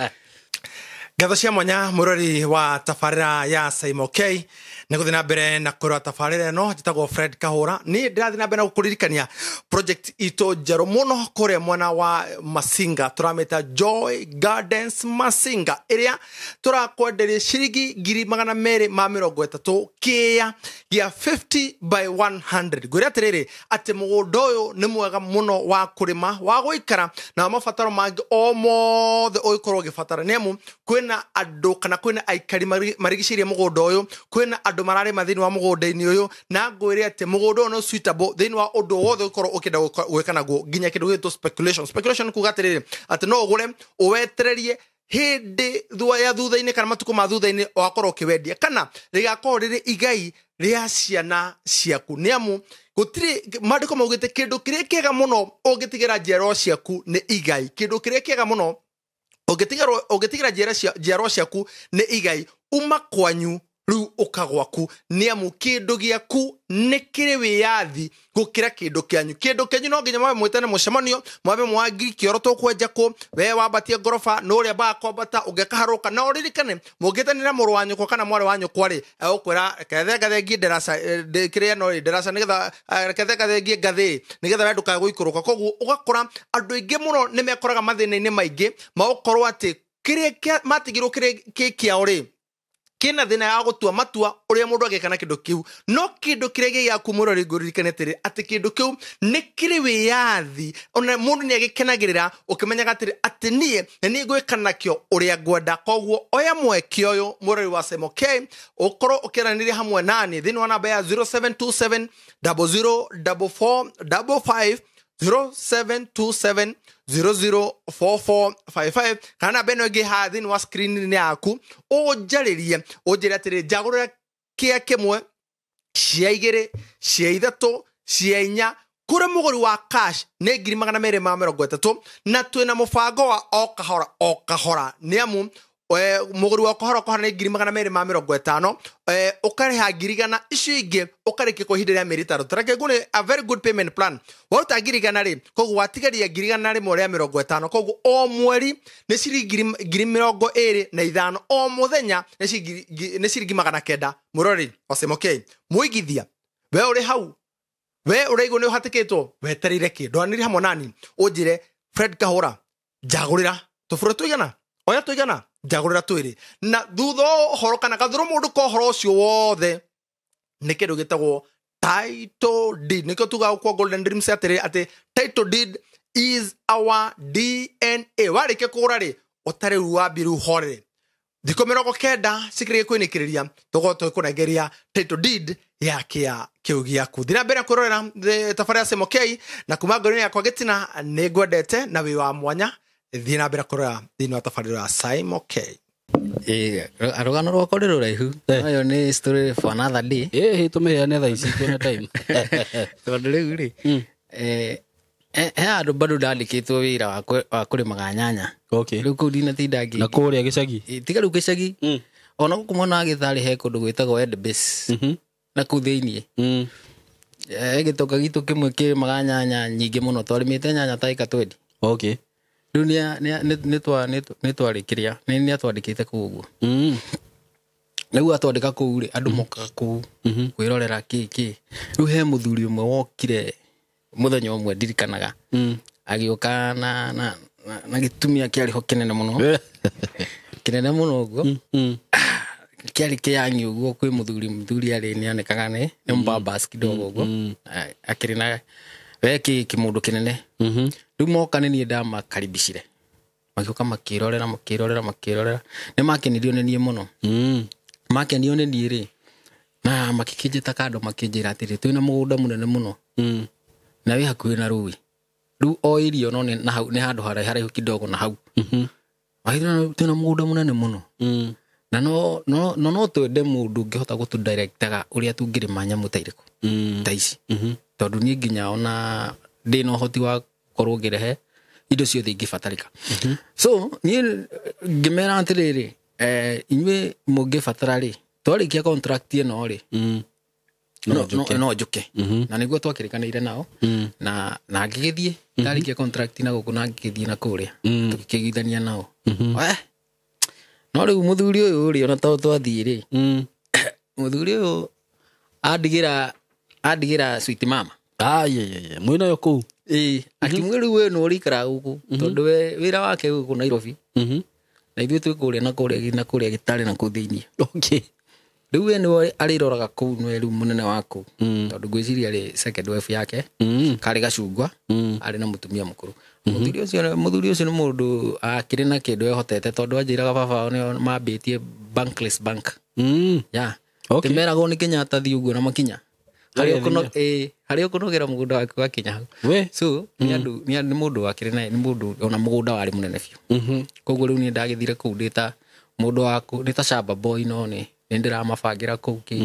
Ngatho cia mwanya mũrori wa tabarĩra ya Simon K nĩ gũthiĩ na mbere na kũrora tabarĩra ĩno. Njĩtagwo Fred Kahũra. Niĩ ndĩrathiĩ na mbere na gũkũririkania project itũ njerũ mũno kũrĩa mwena wa Masinga, tũramĩta Joy Gardens Masinga, ĩrĩa tũrakwenderia ciringi 230,000 kĩa gĩa 50 by 100. Ngwĩre atĩrĩrĩ atĩ mũgũnda ũyũ nĩ mwega mũno wa kũrĩma, wa gũikara na wa mabataro mangĩ o mothe ũngĩkorwo ũgĩbatara, nĩ amu kwĩna andũ kana kwĩna aikari marigicĩirie mũgũnda ũyũ, kwĩna andũ mararĩma thĩinĩ wa mũgũnda-inĩ ũyũ, na ngwĩre atĩ mũgũnda ũyũ nĩ suitable thĩinĩ wa ũndũ wothe ũngĩkorwo ũkĩenda gwĩka naguo, nginya kĩndũ gĩgwĩtwo speculation. Speculation kuga atĩrĩrĩ atĩ no ũgũre ũwetererie hĩndĩ ya thutha-inĩ kana matukũ ma thutha-inĩ wakorwo ũkĩwendia, kana rĩgakorwo rĩrĩ igai rĩa ciana ciaku, nĩ amu gũtirĩ maandĩko maugĩte kĩndũ kĩrĩa kĩega mũno ũngĩtigĩra njiarwa ciaku nĩ igai. Kĩndũ kĩrĩa kĩega mũno ũngĩtigĩra njiarwa ciaku nĩ igai, uma kwanyu rĩu ũka gwaku, nĩ amu kĩndũ gĩaku nĩ kĩrĩ wĩyathi gũkĩra kĩndũ kĩanyu. Kĩndũ kĩanyu no nginya mwambe mwĩtane mũcemanio, mwambe mwangi kĩoro tũkwenja kũ, we wambatie ngoroba nũ ũrĩa mbaga kwambata ũngĩkaharũka. Na ũririkane mũngĩtanĩra mũrũ wa nyũkwa kana mwarĩ wa nyũkwa rĩ, egũkwĩra reke thengie ndaraca, kĩrĩa no rĩ ndaraca, nĩgetha reke thengie ngathĩ nĩgetha we ndũkae gũikũrũka. Koguo ũgakora andũ aingĩ mũno nĩ mekoraga mathĩna-inĩ maingĩ ma gũkorwo atĩ kĩrĩa matigirwo kĩrĩ kĩ kĩao rĩ kĩna thĩna ya gũtua matua ũrĩa mũndũ angĩka na kĩndũ kĩu. No kĩndũ kĩrĩa gĩ gĩaku mũrori, ngũririkane atĩrĩ atĩ kĩndũ kĩu nĩ kĩrĩ wĩyathi, ona mũndũ nĩ agĩkenagĩrĩra ũkĩmenyaga atĩrĩ atĩ niĩ nĩ niĩ ngwĩka nakĩo ũrĩa ngwenda. Koguo oya mweke ũyũ mũrori wa Simon K, ũkorwo ũkĩaranĩria hamwe nani thĩinĩ wa namba ya 0727 00 44 55, 0727 004455, kana namba ĩno ĩngĩ haha thĩinĩ wa screen-inĩ yaku, ũnjarĩrie ũnjĩre atĩrĩ njagũrĩra kĩa kĩmwe, cia igĩrĩ, cia ithatũ, cia inya. Kũrĩ mũgũri wa cash nĩ 230,000, na twĩna mũbango wa o kahora o kahora, nĩ amu mũgũri wa kahora kahora nĩ 250,000, ũkarĩha 100,000, icio ingĩ ũkarĩkia kwa ihinda rĩa mĩeri 5. Tareke ngũne a very good payment plan. Waruta 100,000 rĩ, koguo watigaria 150,000, koguo o mweri nĩ ciringi 25,000, o mũthenya nĩ ciringi 900. Mũrori wa Simon K, mũigithia we ũrĩ hau, we ũraigua nĩ ũhatĩkĩtwo, wetereire kĩ? Ndwanĩrie hamwe nani ũnjĩre Fred Kahũra njagũrĩra tũbũrũ tũigana, oya tũigana, njagũrĩra twĩrĩ. Na thutha wa ũhoro kana gathũrũ mũndũ ka ũhoro ũcio wothe nĩ kĩndũ gĩtagwo title deed. Nĩkĩo tugaga kwa Golden Dreams atĩrĩ atĩ title deed is our DNA. Warĩkia kũgũra rĩ, ũtarĩ rĩu wambie rĩu horere thikũ 90 cikĩrĩkia kwĩnĩkĩrĩria, tũgũkorwo tũgĩkũnengeria title deed ya kĩa kĩu gĩaku. Thiĩ na mbere kwĩrorera tabarĩra ya Simon K, na kuma ngoro-inĩ yakwa gĩtina nĩ ngwendete na wĩ wa mwanya. Thiĩ na mbere kũrora thĩinĩ wa tabarĩra ya Simon K. Ĩĩ, rũgano rwakwa nĩ rũraihu. Ĩyo nĩ story for another day. Ĩĩ, tũmĩheane thaa ici twĩna time. Tondũ rĩu rĩ, he handũ bado ndandĩkĩtwo wĩra wa kũrĩmaga nyanya. Okay. Rĩu kũu ndinatinda ngĩ- Na kũrĩa gĩcagi? Tiga rĩu gĩcagi. Ona gũkũ mwena wa Gĩtharĩ he kũndũ gwĩtagwo Ed Base. na kũu thĩiniĩ. Gĩtoka gitũ kĩmwe kĩrĩmaga nyanya nyingĩ mũno, twarĩmĩte nyanya ta ĩka 20. Okay. Rĩu nĩtwarĩkĩria nĩatwandĩkĩte kũu ũguo. Rĩu atwandĩka kũu rĩ, andũ mokaga kũu kwĩrorera kĩ kĩ. Rĩu he mũthuri ũmwe wokire mũthenya ũmwe ndirikanaga, agĩũka na gĩtumia kĩarĩ ho kĩnene mũno, kĩnene mũno ũguo, kĩarĩ kĩyangi ũguo. Kwĩ mũthuri arĩ nĩonekaga nĩ mbabas kidogo ũguo, akĩrĩ na we kĩmũndũ kĩnene. Rĩu moka nĩ niĩ ndamakaribicire, magĩũka makĩrorera makĩrorera makĩrorera, nĩ makenirio nĩ niĩ mũno. Makenio nĩ niĩ rĩ, na makĩkĩnjĩta kando, makĩnjĩra atĩrĩ, twĩna mũgũnda mũnene mũno na wĩ hakuhĩ na rũĩ, rĩu o irio no nĩ na hau nĩ handũ haraihu kidogo na hau. Twĩna mũgũnda mũnene mũno na no twende mũndũ ũngĩhota gũtũ-directaga ũrĩa tũngĩrĩma nyamũ ta irĩkũ ta ici, tondũ niĩ nginya ona ndĩna ũhoti wa gũkorwo ngĩrehe indo ciothe ingĩbatarĩka. So niĩ ngĩmera atĩrĩrĩ, inyuĩ mũngĩbatara rĩ, twarĩkia contract ĩno rĩ, no njũke. Na nĩguo twakĩrĩkanĩire nao, na ngĩgĩthiĩ ndarĩkia contract na gũkũ na ngĩgĩthiĩ na kũrĩa, tũgĩkĩiguithania nao. No rĩu mũthuri ũyũ rĩ, ona to twathiĩ rĩ, mũthuri ũyũ andigĩra sweet mama. Mwĩna yo kũu? Ĩĩ, akĩmwĩra rĩu we nĩ ũrĩikaraga gũkũ, tondũ we wĩra wake gũkũ Nairobi, na ithuĩ twĩ kũrĩa na kũrĩa na kũrĩa gĩtarĩ na kũu thĩiniĩ. Okay. Rĩu we nĩwe arĩroraga kũu, nĩwe rĩu mũnene wa kũu, tondũ ngwĩciria arĩ second wife yake, karĩ gacungwa, arĩ na mũtumia mũkũrũ. Mũthuri ũcio nĩ mũndũ akĩrĩ na kĩndũ ehotete, tondũ anjĩraga baba wao nĩo mambĩtie Bankless Bank. Yeah. Okay. Tĩmeragwo nĩ Kenyatta thiĩ ũguo na makinya. Harĩa ũkũnogera mũgũnda waku wakinya hau. So nĩ mũndũ wakĩrĩ na nĩ mũndũ ona mũgũnda warĩ mũnene biũ. Koguo rĩu niĩ ndagĩthire kũu ndĩ ta mũndũ wa kũu, ndĩ ta shamba boy, no nĩ ndĩramabangĩra kũu kĩ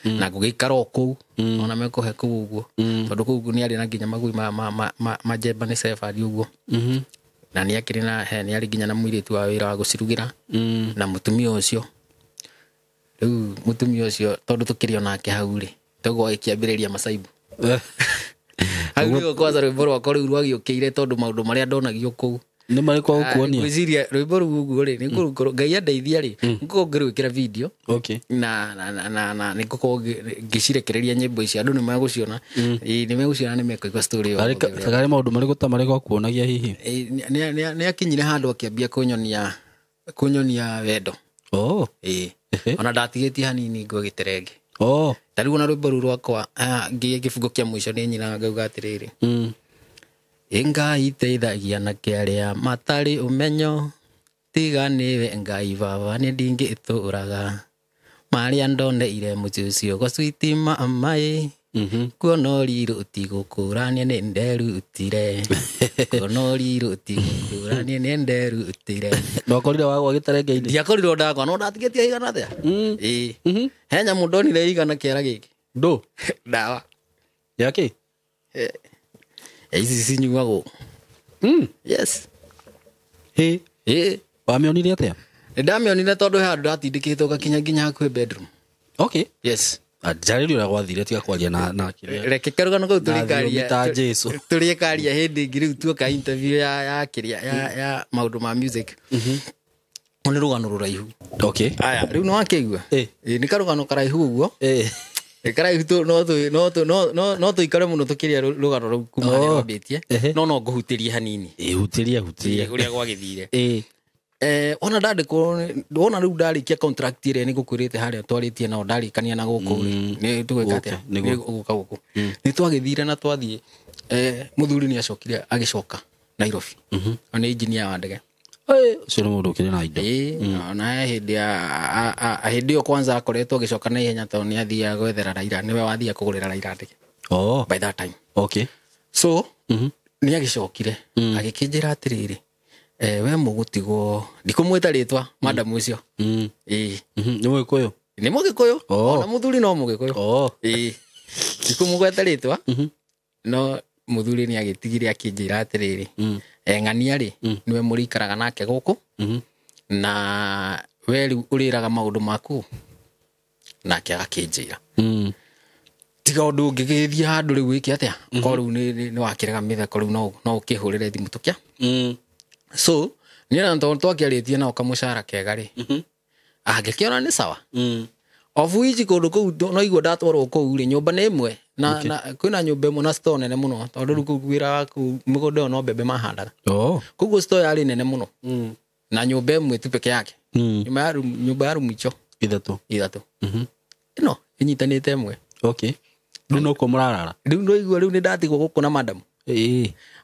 na ngũgĩikara o kũu ona mekũhe kũu ũguo, tondũ kũu nĩ arĩ na nginya magui ma German Shepherd ũguo, na nĩ akĩrĩ na nĩ arĩ nginya na mũirĩtu wa wĩra wa gũcirugĩra na mũtumia ũcio. Rĩu mũtumia ũcio tondũ tũkĩrĩ onake hau rĩ, toguo agĩkĩambĩrĩria macaibu. Hau nĩho kwanza rwĩmbo rwakwa rĩu rwagĩũkĩire, tondũ maũndũ marĩa ndonagio kũu nĩ marĩkũ agũkuonia? Ngwĩciria rwĩmbo rũu ũguo rĩ, nĩngũrũkorwo Ngai andeithia rĩ, nĩngũkorwo ngĩrwĩkĩra video. Okay. Na nĩ ngũkorwo ngĩcirekereria nyĩmbo ici, andũ nĩ megũciona. Ĩĩ, nĩ megũciona, nĩ mekũigua story ĩyo. Karĩ maũndũ marĩkũ ta marĩkũ akuonagia hihi? Nĩ akinyire handũ akĩambia kũnyonia wendo. Oh. Ĩĩ. Ona ndatigĩtie hanini ngwe gĩterenge. Oh. Ta rĩu ona rwĩmbo rũu rwakwa, ngĩgĩa kĩbungo kĩa mũico nĩ nyinaga ngauga atĩrĩrĩ, Ngai teithagia na kĩarĩa matarĩ ũmenyo, tiga nĩwe Ngai baba nĩ ndingĩtũraga, marĩa ndoneire mũciĩ ũcio gwa sweet mama ĩ, kuona ũrirũ ũtigũkũrania nĩ nderutire, kuona ũrirũ ũtigũkũrania nĩ nderutire. Ndwakorire wagwa gĩterenge-inĩ? Ndiakorirwo ndagwa, no ndatigĩtie igana atĩa? Ĩĩ. He nyamũ ndonire igana kĩara gĩkĩ. Ndũ? Ndawa. Ya kĩ? Ici cinyuagwo. Yes. Hĩ. Ĩĩ. Wamĩonire atĩa? Nĩ ndamĩonire tondũ he handũ ndatindĩkĩtwo ngakinya nginya hakuhĩ bedroom. Okay. Yes. Njarĩrie ũrĩa gwathire, tiga kwaria na kĩrĩa. Reke karũgano kau Na thiomi ta Jesũ. tũrĩkaria hĩndĩ ĩngĩ rĩu tuoka interview ya kĩrĩa, ya maũndũ ma music. Nĩ rũgano rũraihu. Okay. Aya, rĩu nĩ wakĩigua? Ĩ. Ĩ, nĩ karũgano karaihu ũguo. Ĩ. Nĩ karaihu no tũikare mũno tũkĩria rũgano rũu kuma harĩa rwambĩtie. No ngũhutĩrie hanini. Ĩ, hutĩria, hutĩria. Ĩ, ũrĩa gwagĩthire. Ĩ. Ona ndandĩkwo, wona rĩu ndarĩkia contract ĩrĩa nĩ ngũkwĩrĩte harĩa twarĩtie nao ndarĩkania na gũkũ rĩ, nĩ tũgwĩka atĩa? Nĩguo. Nĩ gũka gũkũ. Nĩ twagĩthire na twathiĩ, mũthuri nĩ acokire agĩcoka Nairobi. Nĩ engineer wa ndege. Ũcio nĩ mũndũ ũkĩrĩ na indo. Ĩĩ, ona he hĩndĩ hĩndĩ ĩyo kwanza akoretwo agĩcoka na ihenya tondũ nĩ athiaga gwethera Raila, nĩwe wathiaga kũgũrĩra Raila ndege. Oh. By that time. Okay. So, nĩ agĩcokire, agĩkĩnjĩra atĩrĩrĩ, we mũgũtigwo, ndikũmwĩta rĩtwa, madam ũcio. Ĩĩ. Nĩ Mũgĩkũyũ? Nĩ Mũgĩkũyũ. Oh. Ona mũthuri no Mũgĩkũyũ. Oh. Ĩĩ. Ndikũmũgweta rĩtwa, no mũthuri nĩ agĩtigire akĩnjĩra atĩrĩrĩ, ng'ania rĩ, nĩwe mũrĩikaraga nake gũkũ, na we rĩu ũrĩraga maũndũ maku Nake agakĩnjĩra tiga ũndũ ũngĩgĩthiĩ handũ rĩu wĩke atĩa, korwo rĩu nĩ wakĩrega mĩtheko rĩu no ũkĩhũrĩre thimũ tũkĩa. So niĩ na tondũ twakĩarĩtie nao kamũcara kega rĩ, angĩkĩona nĩ sawa. Of which kũndũ kũu no igua ndatwarwo kũu rĩ, nyũmba nĩ ĩmwe na, na kwĩna nyũmba ĩmwe na store nene mũno, tondũ rĩu kũu wĩra waku mĩgũnda ĩyo no mbembe mahandaga. Koguo store yarĩ nene mũno na nyũmba ĩmwe tu peke yake. Nyũmba ya rumu icio ithatũ. Ithatũ. Ĩno ĩnyitanĩte ĩmwe. Okay, rĩu no kuo mũrarara? Rĩu no igua rĩu nĩ ndatigwo gũkũ na madam.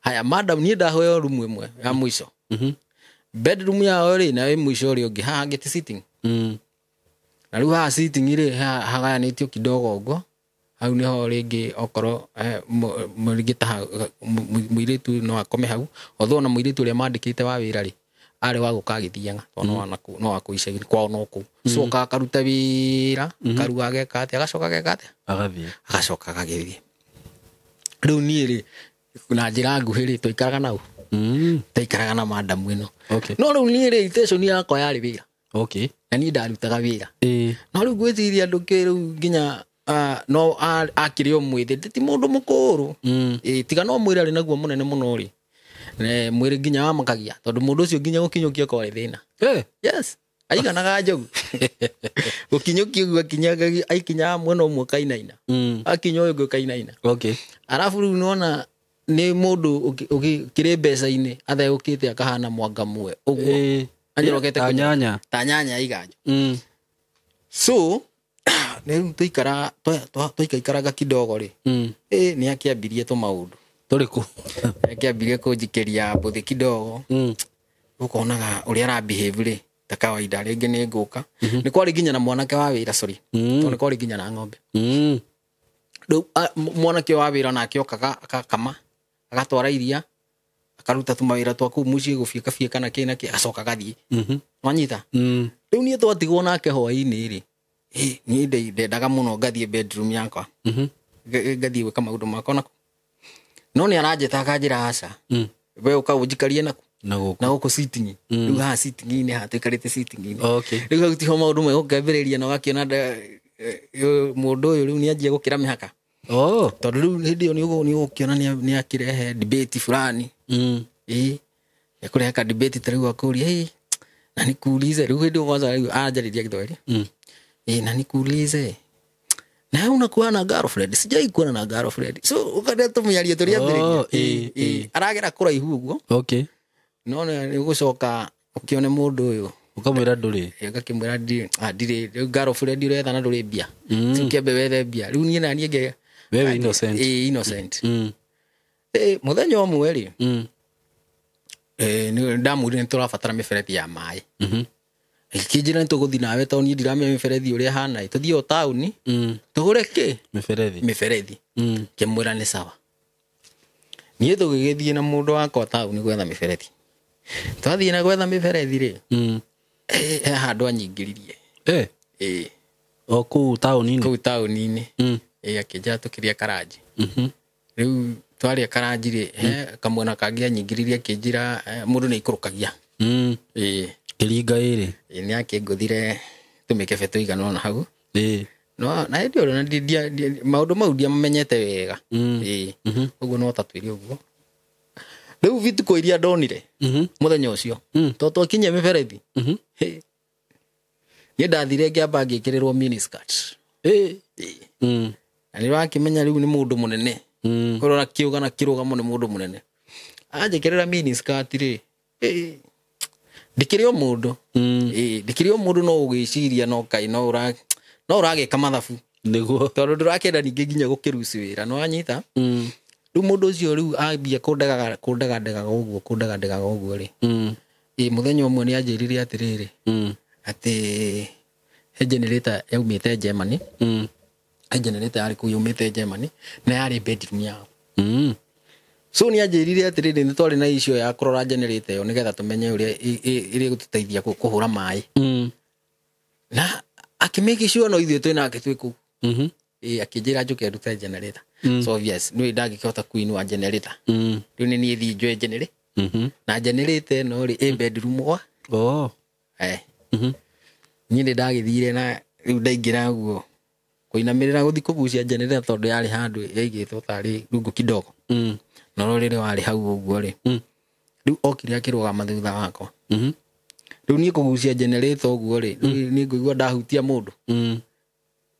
Haya madam, niĩ ndaheo rumu ĩmwe ya mũico. Bedroom yao rĩ nayo ĩ mũico ũrĩa ũngĩ, haha hangĩ ti sitting. Na rĩu haha sitting rĩ, hagayanĩtio kidogo ũguo, hau nĩho rĩngĩ okorwo rĩngĩ ta mũirĩtu no akome hau, although ona mũirĩtu ũrĩa mandĩkĩte wa wĩra rĩ, arĩ wa gũka agĩthiaga tondũ no wa kũu icagi kwao no kũu. So oka akaruta wĩra, akaruga, ageka atĩa, agacoka ageka atĩa, agathiĩ, agacoka agagĩthiĩ. Rĩu niĩ rĩ, na njĩra nguhĩ rĩ, twaikaraga nau, twaikaraga na madamu ĩno. No rĩu niĩ rĩ, intention yakwa yarĩ wĩra. Na niĩ ndarutaga wĩra. No rĩu ngwĩciria andũ kĩ rĩu nginya no akĩrĩ o mwĩthĩ, ti mũndũ mũkũrũ. Tiga no mwĩrĩ arĩ naguo mũnene mũno rĩ, mwĩrĩ nginya wamakagia, tondũ mũndũ ũcio nginya gũkinyũkia kwarĩ thĩna. Yes, aiganaga njogu. Gũkinyũkia ũguo aikinyaga mwena ũmwe kainaina. Akinya ũyũ ũngĩ kainaina. Arabu rĩu nĩwona nĩ mũndũ ũkĩrĩ mbeca-inĩ atheũkĩte akahana mwanga mwe ũguo. Anyorokete ta nyanya. Ta nyanya iganjo. So rĩu twaikaikaraga kidogo rĩ, nĩ akĩambirie tũmaũndũ. Tũrĩkũ? Akĩambirie kũnjikĩria mbũthĩ kidogo. Ũkonaga ũrĩa ara behave rĩ, ta kawaida rĩngĩ nĩ ngũka. Nĩ kwarĩ nginya na mwanake wa wĩra, sorry. Tondũ nĩ kwarĩ nginya na ng'ombe. Rĩu mwanake wa wĩra nake okaga agakama, agatwara iria, akaruta tũmawĩra twa kũu mũciĩ gũbiĩka biĩka na kĩ na kĩ, acoka agathiĩ. Wanyita? Rĩu niĩ twatigwo nake hwaĩ-inĩ rĩ, niĩ ndendaga mũno ngathiĩ bedroom yakwa. Ngathiĩ gwĩka maũndũ makwa naku. No nĩ aranjĩta akanjĩra aca. We ũka ũnjikarie naku. Na gũkũ. Na gũkũ sitting. Rĩu haha sitting-inĩ, haha tũikarĩte sitting-inĩ. Rĩu hau tiho maũndũ megũkĩambĩrĩria na ũgakĩona mũndũ ũyũ rĩu nĩanjia gũkĩra mĩhaka. Tondũ rĩu hĩndĩ ĩyo nĩ ũgũkĩona nĩ akĩrehe debate fulani. Nĩakũrehe ka debate ta rĩu akũria, na nikuulize, rĩu hĩndĩ ĩyo kwanza rĩu aranjarĩria Gĩthweri. Na nikuulize, na wewe unakuwa na girlfriend? Sijai kuona na girlfriend. So ukadea tũmĩario tũrĩa ambĩrĩria. Aragera kũraihu ũguo. No nĩ ũgũcoka ũkĩone mũndũ ũyũ. Ũkamwĩra ndũrĩ. Ũgakĩmwĩra ndirĩ. Rĩu girlfriend ũretha na ndũrĩ mbia. Ũkĩambe wethe mbia. Rĩu niĩ na niĩ Wewe innocent. Innocent. Mũthenya ũmwe rĩ, ndamwĩrire nĩ tũrabatara mĩberethi ya maĩ. Akĩnjĩra nĩ tũgũthiĩ nawe tondũ niĩ ndiramenya mĩberethi ũrĩa ĩhana. Tũthiĩ o taũni, tũgũre kĩ? Mĩberethi. Mĩberethi. Ngĩmwĩra nĩ sawa. Niĩ tũgĩgĩthiĩ na mũndũ wakwa taũni gwetha mĩberethi. Twathiĩ na gwetha mĩberethi rĩ, he handũ anyingĩririe. O kũu taũni-inĩ? Kũu taũni-inĩ. Akĩnjĩra tũkĩrĩa karanji. Rĩu twarĩa karanji rĩ, he kamwena kangĩ anyingĩririe akĩnjĩra, mũndũ nĩ aikũrũkagia. Kĩringa ĩrĩ. Nĩ akĩngũthire tũmĩkebe tũigana ũna hau. No, na hĩndĩ ĩyo maũndũ mau ndiamamenyete wega. Ũguo no ta twĩre ũguo. Rĩu vituko iria ndonire mũthenya ũcio, tondũ twakinyia mĩberethi, niĩ ndathire ngĩamba ngĩkĩrĩrwo miniskirt. Na nĩ ũrakĩmenya rĩu nĩ mũndũ mũnene. Kũrora kĩũga na kĩrũgamo nĩ mũndũ mũnene. Anjĩkĩrĩra miniskirt rĩ, ndikĩrĩ o mũndũ. Ndikĩrĩ o mũndũ no ũgĩciria no kai no ũragĩka mathabu. Nĩguo. Tondũ ndũrakĩenda ningĩ nginya gũkĩruci wĩra, nĩ wanyita? Rĩu mũndũ ũcio rĩu ambia kũndegandegaga ũguo, kũndegandegaga ũguo rĩ. Mũthenya ũmwe nĩ anjĩrire atĩrĩrĩ, atĩ he generator yaumĩte Germany. He generator yarĩ kũu yaumĩte Germany, na yarĩ bedroom yao. So nĩ anjĩrire atĩrĩrĩ, nĩ twarĩ na issue ya kũrora generator ĩyo nĩgetha tũmenye ũrĩa ĩrĩ gũtũteithia kũhũra maĩ. Na akĩmake sure no ithuĩ twĩ nake twĩ kũu. Akĩnjĩra njũke ndute generator. So obvious, nĩ ndangĩkĩhota kũinua generator. Rĩu nĩ niĩ thiĩ njoe generator. Na generator ĩno rĩ, ĩ bedroom gwa. Niĩ nĩ ndagĩthire na rĩu ndaingĩra ũguo. Kũinamĩrĩra gũthiĩ kũgucia generator tondũ yarĩ handũ yaigĩtwo tarĩ rungu kidogo. Na rũrĩrĩ warĩ hau ũguo rĩ. Rĩu okire akĩrũgama thutha wakwa. Rĩu niĩ kũgucia generator ũguo rĩ, niĩ ngũigua ndahutia mũndũ.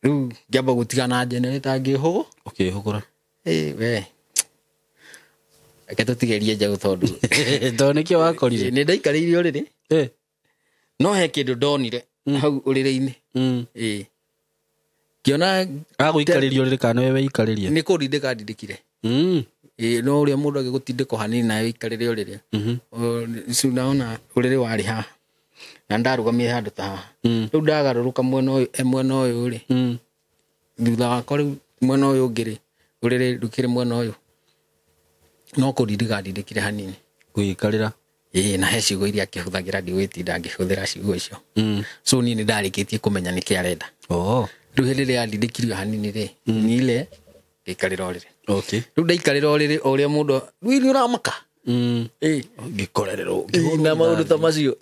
Rĩu ngĩamba gũtigana generator ngĩhũgũ. Ũkĩhũgũra. We. Reke tũtigerie njaũ tondũ. Tondũ nĩkĩo wakorire. Nĩ ndaikarĩire ũrĩrĩ. No he kĩndũ ndonire hau ũrĩrĩ-inĩ. Ngĩona Agũikarĩria ũrĩrĩ kana nĩwe weikarĩria? Nĩ kũndindĩka ndindĩkire. No ũrĩa mũndũ agĩgũtindĩkwo hanini nawe ũikarĩre ũrĩrĩ. Rĩu naona ũrĩrĩ warĩ haha. Na ndarũgamire handũ ta haha. Rĩu ndagarũrũka mwena ũyũ, mwena ũyũ rĩ. Thutha wakwa rĩu mwena ũyũ ũngĩ rĩ, ũrĩrĩ ndũkĩrĩ mwena ũyũ. No kũndindĩka ndindĩkire hanini. Gũikarĩra. Na he ciugo iria akĩhũthagĩra ndigwĩtinda ngĩhũthĩra ciugo icio. So niĩ nĩ ndarĩkĩtie kũmenya nĩkĩ arenda. Rĩu hĩndĩ ĩrĩa andindĩkirio hanini rĩ, nile ngĩikarĩra ũrĩrĩ. Rĩu ndaikarĩra ũrĩrĩ o ũrĩa mũndũ, rĩu nĩ ũramaka. Ngĩkorererwo, Na maũndũ ta macio.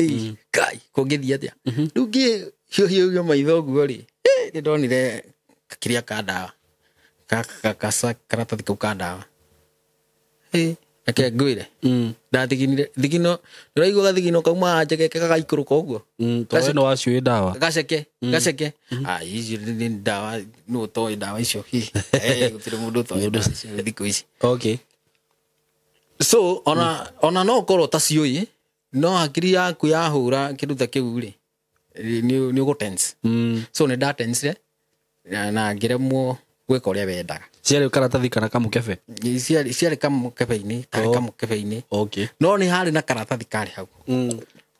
Kai, kũngĩthiĩ atĩa? Rĩu ngĩhiũhia maitho ũguo rĩ, nĩ ndonire kĩrĩa ka ndawa. Karatathi kau ka ndawa. Reke ngwĩre. Ndathiginire, thigino, ndĩraigua gathigino kauma njegeke gagaikũrũka ũguo. Tondũ we nĩ waciũĩ ndawa. Gaceke, gaceke. Icio nĩ ndawa, nũ ũtoĩ ndawa icio? Gũtirĩ mũndũ ũtoĩ ndawa icio thikũ ici. So, ona no ũkorwo ũtaciũĩ, no hakiri yaku yahũra kĩndũ ta kĩu rĩ, nĩ ũgũ tense. So, nĩ ndatensire, na ngĩremwo gwĩka ũrĩa wendaga. Ciarĩ karatathi kana kamũkebe? Ciarĩ kamũkebe-inĩ, karĩ kamũkebe-inĩ. No nĩ harĩ na karatathi karĩ hau.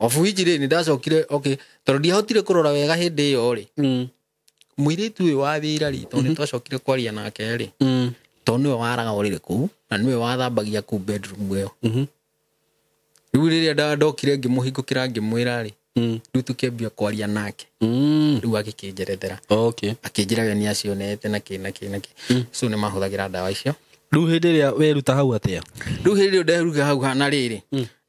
Of which rĩ, nĩ ndacokire, okay, tondũ ndiahotire kũrora wega hĩndĩ ĩyo rĩ. Mũirĩtu ũyũ wa wĩra rĩ, tondũ nĩ twacokire kwaria nake rĩ. Tondũ nĩwe waraga ũrĩrĩ kũu, na nĩwe wathambagia kũu bedroom ĩyo. Rĩu rĩrĩa ndokire ngĩmũhingũkĩra ngĩmwĩra rĩ, rĩu tũkĩambia kwaria nake. Rĩu agĩkĩnjerethera. Akĩnjĩra we nĩacionete na kĩ, na kĩ, na kĩ. So nĩ mahũthagĩra ndawa icio. Rĩu hĩndĩ ĩrĩa weruta hau atĩa? Rĩu hĩndĩ ĩrĩa nderuta hau hana rĩrĩ.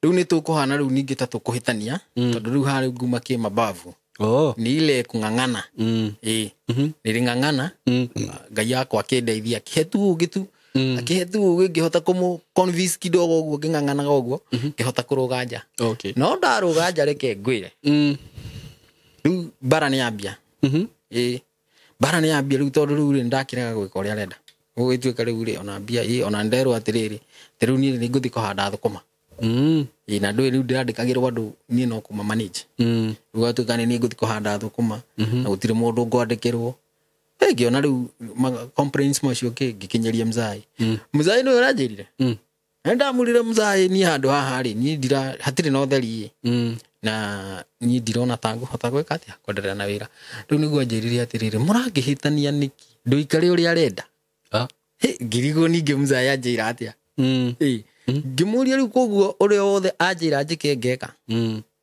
Rĩu nĩ tũkũhana rĩu ningĩ ta tũkũhĩtania, tondũ rĩu haha rĩu nguma kĩmabavu. Ni ile kung'ang'ana. Niling'ang'ana. Ngai yakwa akĩndeithia, akĩhe tu ũgĩ tu. Akĩhe tu ũgĩ ngĩhota kũmũ convince kidogo ũguo, ngĩng'ang'anaga ũguo, ngĩhota kũrũga nja. No ndarũga nja reke ngwĩre. Rĩu mbara nĩ yambia. Mbara nĩ yambia rĩu tondũ rĩu rĩ, nĩndakĩrega gwĩka ũrĩa arenda. Gũgĩtuĩka rĩu rĩ, ona mbia, ona nderwo atĩrĩrĩ, atĩ rĩu niĩ nĩngũthiĩ kũhanda thũkũma. Na ndũĩ rĩu ndĩrandĩkagĩrwo andũ niĩ no kũma manage. Rĩu gwatuĩka nĩ ngũthiĩ kũhanda thũkũma, na gũtirĩ mũndũ ngwandĩkĩrwo. Ngĩona rĩu complaints macio ngĩkinyĩria mzai. Mzai nĩwe ũranjĩrire. Na ndamũrire mzai niĩ handũ haha rĩ, niĩ ndira, hatirĩ na ũtheri ĩ. Na niĩ ndirona ta ngũhota gwĩka atĩa, kwenderea na wĩra. Rĩu nĩguo anjĩrire atĩrĩrĩ, mũrangĩhĩtania nĩkĩ? Ndũikare ũrĩa arenda. Ngĩrigwo ningĩ mzai anjĩra atĩa. Ngĩmũria rĩu koguo ũrĩa wothe anjĩra njĩke ngeka.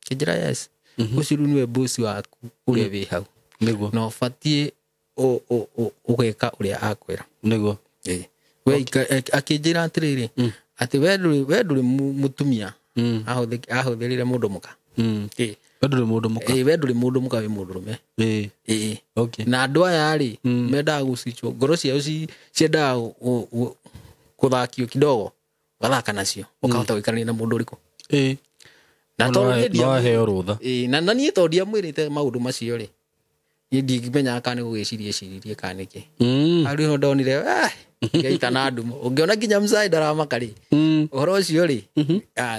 Kĩnjĩra yes. Ũcio rĩu nĩwe boss waku ũrĩa wĩ hau. Na ũbatiĩ ũgeka ũrĩa akwĩra. We akĩnjĩra atĩrĩrĩ, atĩ we ndũrĩ mũtumia. Ahũthĩrire mũndũ mũka. We ndũrĩ mũndũ mũka. We ndũrĩ mũndũ mũka, wĩ mũndũ rũme. Na andũ aya rĩ, mendaga gũcicwo, ngoro ciao ciendaga gũthakio kidogo, ũgathaka nacio, ũkahota gũikarania na mũndũ ũrĩkũ. Na No tondũ niĩ no aheo rũtha. Na niĩ tondũ ndiamwĩrĩte maũndũ macio rĩ, niĩ ndingĩmenyaga kana nĩ gũgĩciria eciririe kana nĩkĩ. Hau nĩho ndonire, ngaita na ndumo. Ũngĩona nginya mzai ndaramaka rĩ, ũhoro ũcio rĩ,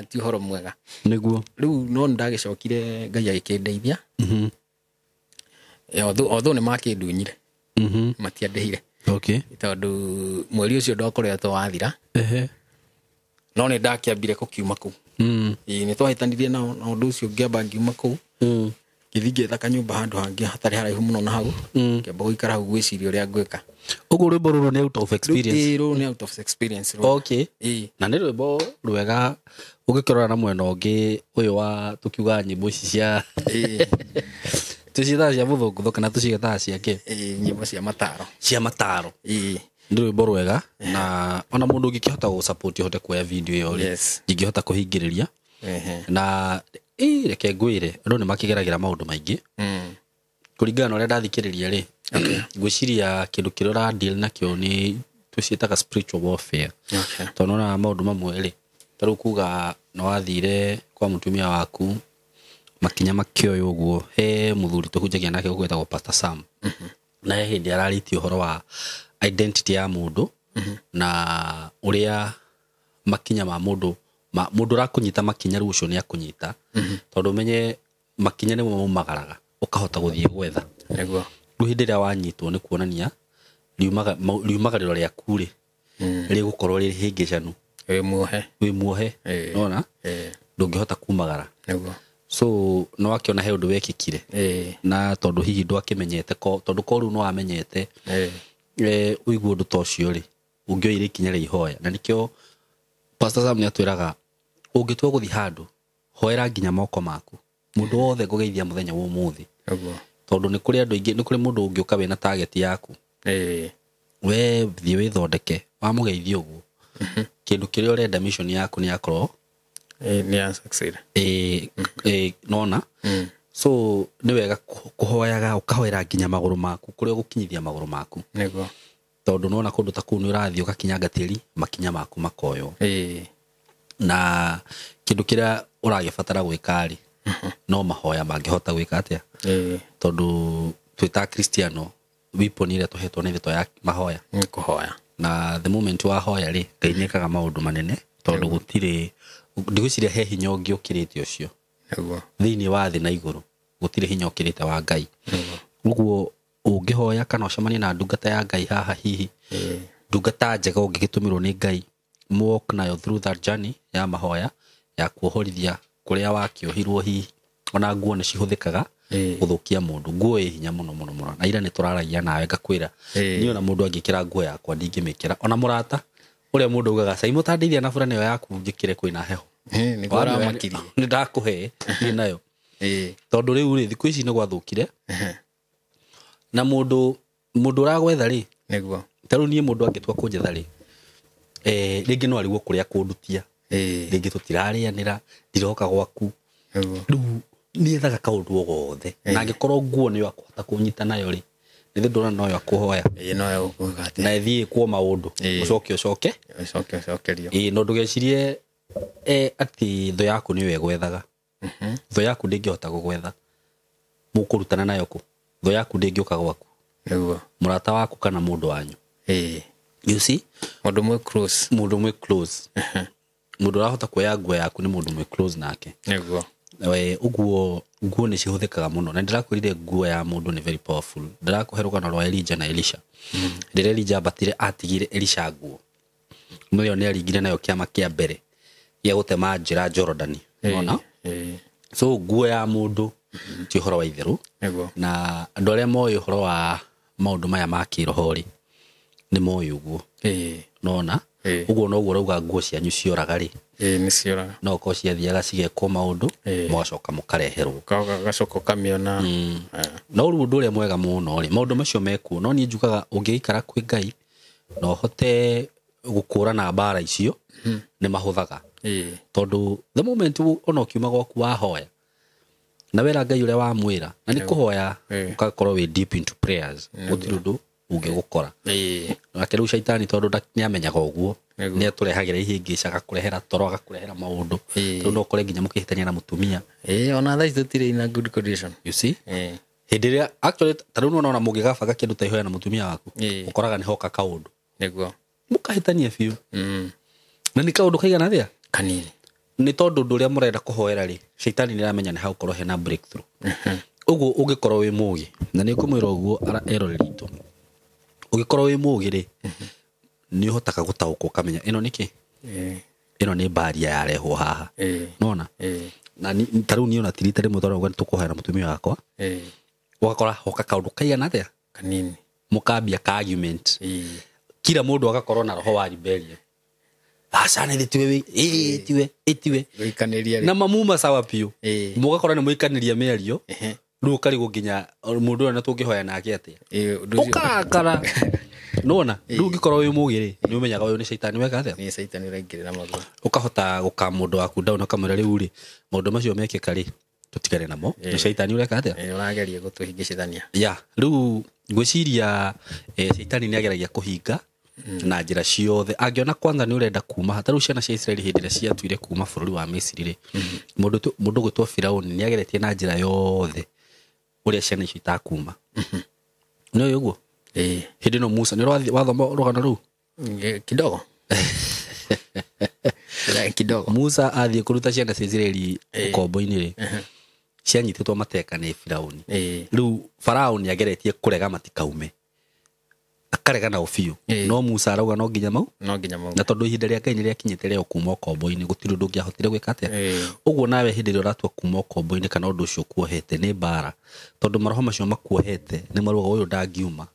ti ũhoro mwega. Rĩu no nĩndagĩcokire Ngai agĩkĩndeithia. Although nĩ makĩndunyire. Matiandĩhire. Tondũ mweri ũcio ndokoretwo wathira. No nĩ ndakĩambire gũkiuma kũu. Nĩ twahĩtanirie nao, na ũndũ ũcio ngĩamba ngiuma kũu. Ngĩthiĩ ngĩetha kanyũmba handũ hangĩ hatarĩ haraihu mũno na hau. Ngĩamba gũikara hau gwĩciria ũrĩa ngwĩka. Ũguo rwĩmbo rũrũ nĩ out of experience. Rũrũ nĩ out of experience rũrũ. Na nĩ rwĩmbo rwega ũngĩkĩrora na mwena ũngĩ ũyũ wa tũkiuga nyĩmbo ici cia tũciĩtaga cia mũthũngũthũ kana tũciĩtaga cia kĩ? Nyĩmbo cia mataro. Cia mataro. Nĩ rwĩmbo rwega na ona mũndũ ũngĩkĩhota gũ-support ũhote kuoya video ĩyo rĩ, ndingĩhota kũhingĩrĩria. Na reke ngwĩre, andũ nĩ makĩgeragĩra maũndũ maingĩ. Kũringana na ũrĩa ndathikĩrĩria rĩ, Ngwĩciria kĩndũ kĩrĩa ũra deal nakĩo nĩ tũciĩtaga spiritual warfare. Tondũ nona maũndũ mamwe rĩ, ta rĩu kuga nĩ wathire kwa mũtumia waku makinya makĩoywo ũguo, he mũthuri tũhunjagia nake gũkũ wĩtagwo Pastor Sam. Na he hĩndĩ ararĩtie ũhoro wa identity ya mũndũ na ũrĩa makinya ma mũndũ, mũndũ ũrakũnyita makinya rĩu ũcio nĩ akũnyita. Tondũ ũmenye makinya nĩmo maumagaraga ũkahota gũthiĩ gwetha. Nĩguo. Rĩu hĩndĩ ĩrĩa wanyitwo nĩ kuonania riumagarĩro rĩaku rĩ, rĩgũkorwo rĩ hĩngĩcanu. Wĩ muohe. Wĩ muohe. Nona? Ndũngĩhota kumagara. Nĩguo. So no akĩona he ũndũ wekĩkire. Na tondũ hihi ndwakĩmenyete tondũ ko rĩu no wamenyete. Ũigue ũndũ ta ũcio rĩ, ũngĩoire ikinya rĩa ihoya. Na nĩkĩo Pastor Sam nĩatwĩraga ũngĩtua gũthiĩ handũ, hoera nginya moko maku. Mũndũ wothe ngũgeithia mũthenya wa ũmũthĩ. Nĩguo. Tondũ nĩ kũrĩ andũ aingĩ, nĩ kũrĩ mũndũ ũngĩũka wĩna target yaku. We thiĩ wĩthondeke, wamũgeithia ũguo. Kĩndũ kĩrĩa ũrenda mission yaku nĩ yakorwo Nĩ ya succeed. Nona? So nĩ wega kũhoyaga, ũkahoera nginya magũrũ maku, kũrĩa ũgũkinyithia magũrũ maku. Nĩguo. Tondũ nĩwona kũndũ ta kũu nĩ ũrathiĩ ũgakinyanga tĩri, makinya maku makoywo. Na kĩndũ kĩrĩa ũragĩbatara gwĩka rĩ, no mahoya mangĩhota gwĩka atĩa? Tondũ twĩ ta Kristiano, weapon ĩrĩa tũhetwo nĩ ndeto ya mahoya. Nĩ kũhoya. Na the moment wahoya rĩ, Ngai nĩekaga maũndũ manene, tondũ gũtirĩ, ndigwĩciria he hinya ũngĩ ũkĩrĩte ũcio. Nĩguo. Thĩinĩ wa thĩ na igũrũ, gũtirĩ hinya ũkĩrĩte wa Ngai. Ũguo ũngĩhoya kana ũcemanie na ndungata ya Ngai haha hihi, ndungata njega ũngĩgĩtũmĩrwo nĩ Ngai, walk nayo through that journey ya mahoya, ya kuohorithia kũrĩa wakĩohirwo hihi. Ona nguo nĩ cihũthĩkaga gũthũkia mũndũ. Nguo ĩ hinya mũno mũno mũno. Na ira nĩ tũraragia nawe ngakwĩra, niĩ ona mũndũ angĩkĩra nguo yakwa ndingĩmĩkĩra. Ona mũrata ũrĩa mũndũ augaga, Caimũ ta ndeithia na burana ĩyo yaku njĩkĩre kwĩna heho. Nĩguo ũramakirie. Nĩ ndakũhe, niĩ nayo. Tondũ rĩu rĩ, thikũ ici nĩ gwathũkire. Na mũndũ ũragwetha rĩ, Nĩguo. ta rĩu niĩ mũndũ angĩtua kũnjetha rĩ, rĩngĩ no arigwo kũrĩa kũndutia. Rĩngĩ tũtirarĩanĩra, ndiroka gwaku. Nĩguo. Rĩu nĩethaga kaũndũ o gothe. Na angĩkorwo nguo nĩyo akũhota kũnyita nayo rĩ, nĩ ndona noyo akũhoya. Noyo akũhoya atĩa? Na ĩthiĩ ĩkwo maũndũ. Ũcoke ũcoke. Ũcoke ũcokerio. No ndũgecirie, atĩ thũ yaku nĩyo ĩgwethaga. Thũ yaku ndĩngĩhota gũgwetha. Mũkũrutana nayo kũ? Thũ yaku ndĩngĩũka gwaku. Nĩguo. Mũrata waku kana mũndũ wanyu. You see? Mũndũ mwĩ close. Mũndũ mwĩ close. Mũndũ ũrahota kuoya nguo yaku nĩ mũndũ mwĩ close nake. Nĩguo. Ũguo nguo nĩ cihũthĩkaga mũno. Na ndĩrakwĩrire nguo ya mũndũ nĩ very powerful. Ndĩrakũhe rũgano rwa Elijah na Elisha. Rĩrĩa Elijah ambatire atigire Elisha nguo. Mũrĩo nĩ aringire nayo kĩama kĩa mbere gĩa gũtema njĩra Jorodani. Unaona? So nguo ya mũndũ ti ũhoro wa itherũ. Nĩguo. Na andũ arĩa moĩ ũhoro wa maũndũ maya ma kĩroho rĩ, nĩ moĩ ũguo. Nona? Ũguo noguo ũrauga nguo cianyu cioraga rĩ. Nĩ cioraga. No korwo ciathiaga cigekwo maũndũ, mũgacoka mũkareherwo. Gacoka ũkamĩona. No rĩu ũndũ ũrĩa mwega mũno rĩ, maũndũ macio mekuo, no niĩ njugaga ũngĩikara kwĩ Ngai na ũhote gũkũrana mbara icio, nĩ mahũthaga. Tondũ the moment ona ũkiuma gwaku wahoya, na wera Ngai ũrĩa wamwĩra, na nĩ kũhoya ũgakorwo wĩ deep into prayers, gũtirĩ ũndũ ũngĩgũkora. Nake rĩu caitani tondũ nĩamenyaga ũguo, nĩatũrehagĩra ihĩngĩca, agakũrehera toro, agakũrehera maũndũ. Rĩu no ũkore nginya mũkĩhĩtania na mũtumia. Ona thaa ici tũtirĩ in a good condition. You see? Hĩndĩ ĩrĩa actually ta rĩu nĩwona ona mũngĩgabanga kĩndũ ta ihoya na mũtumia waku, ũkoraga nĩ hoka kaũndũ. Nĩguo. Mũkahĩtania biũ. Na nĩ kaũndũ kaigana atĩa? Kanini. Nĩ tondũ ũndũ ũrĩa mũrenda kũhoera rĩ, caitani nĩaramenya nĩ hagũkorwo hena breakthrough. Ũguo ũngĩkorwo wĩ mũũgĩ, na nĩ ngũmwĩra ũguo eroreri aitũ, ũngĩkorwo wĩ mũũgĩ rĩ, nĩ ũhotaga gũtaũkwo ũkamenya ĩno nĩ kĩ? Ĩno nĩ mbaria yarehwo haha. Nĩwona? Na ta rĩu niĩ ona ti rita rĩmwe twarauga nĩ tũkũhoera na mũtumia wakwa. Ũgakora hoka kaũndũ kaigana atĩa? Kanini. Mũkambia ka argument. Kila mũndũ agakorwo na roho wa rebellion. Aca nĩ tiwe tiwe tiwe. Gũikanĩria rĩ. Na mamuma sawa biũ. Mũgakora nĩ mũikanĩria mĩario. Rĩu ũkarigwo nginya mũndũ ũrĩa tũngĩhoya nake atĩa. Ũkarakara. Nĩwona? Rĩu ũngĩkorwo wĩ mũũgĩ rĩ, nĩ ũmenyaga ũyũ nĩ caitani weka atĩa? Nĩ caitani ũraingĩrĩra magũrũ. Ũkahota gũka mũndũ waku down ũkamwĩra rĩu rĩ, maũndũ macio mekĩka rĩ, tũtigane namo. Nĩ caitani ũreka atĩa? Ũrageria gũtũhĩngĩcithania. Yeah, rĩu Ngwĩciria caitani nĩ ageragia kũhinga na njĩra ciothe. Angĩona kwanza nĩ ũrenda kuma, ta rĩu ciana cia Isiraeli hĩndĩ ĩrĩa ciatuire kuma bũrũri wa Misiri rĩ, mũndũ ũgwĩtwo Firauni nĩ ageretie na njĩra yothe ũrĩa ciana icio itakuma. Nĩ ũĩ ũguo? Hĩndĩ ĩno Musa, nĩ wathoma rũgano rũu? Kidogo. Kidogo. Musa athiĩ kũruta ciana cia Isiraeli ũkombo-inĩ rĩ, cianyitĩtwo mateka nĩ Firauni. Rĩu Farao nĩ ageretie kũrega matikaume, akarega nao biũ. No Musa arauga no nginya mau, no nginya mau, na tondũ ihinda rĩa Ngai nĩ rĩakinyĩte rĩao kuma ũkombo-inĩ, gũtirĩ ũndũ ũngĩahotire gwĩka atĩa. Ũguo nawe hĩndĩ ĩrĩa ũratua kuma ũkombo-inĩ kana ũndũ ũcio ũkuohete nĩ mbara, tondũ maroho macio makuohete nĩ marauga ũyũ ndangiuma.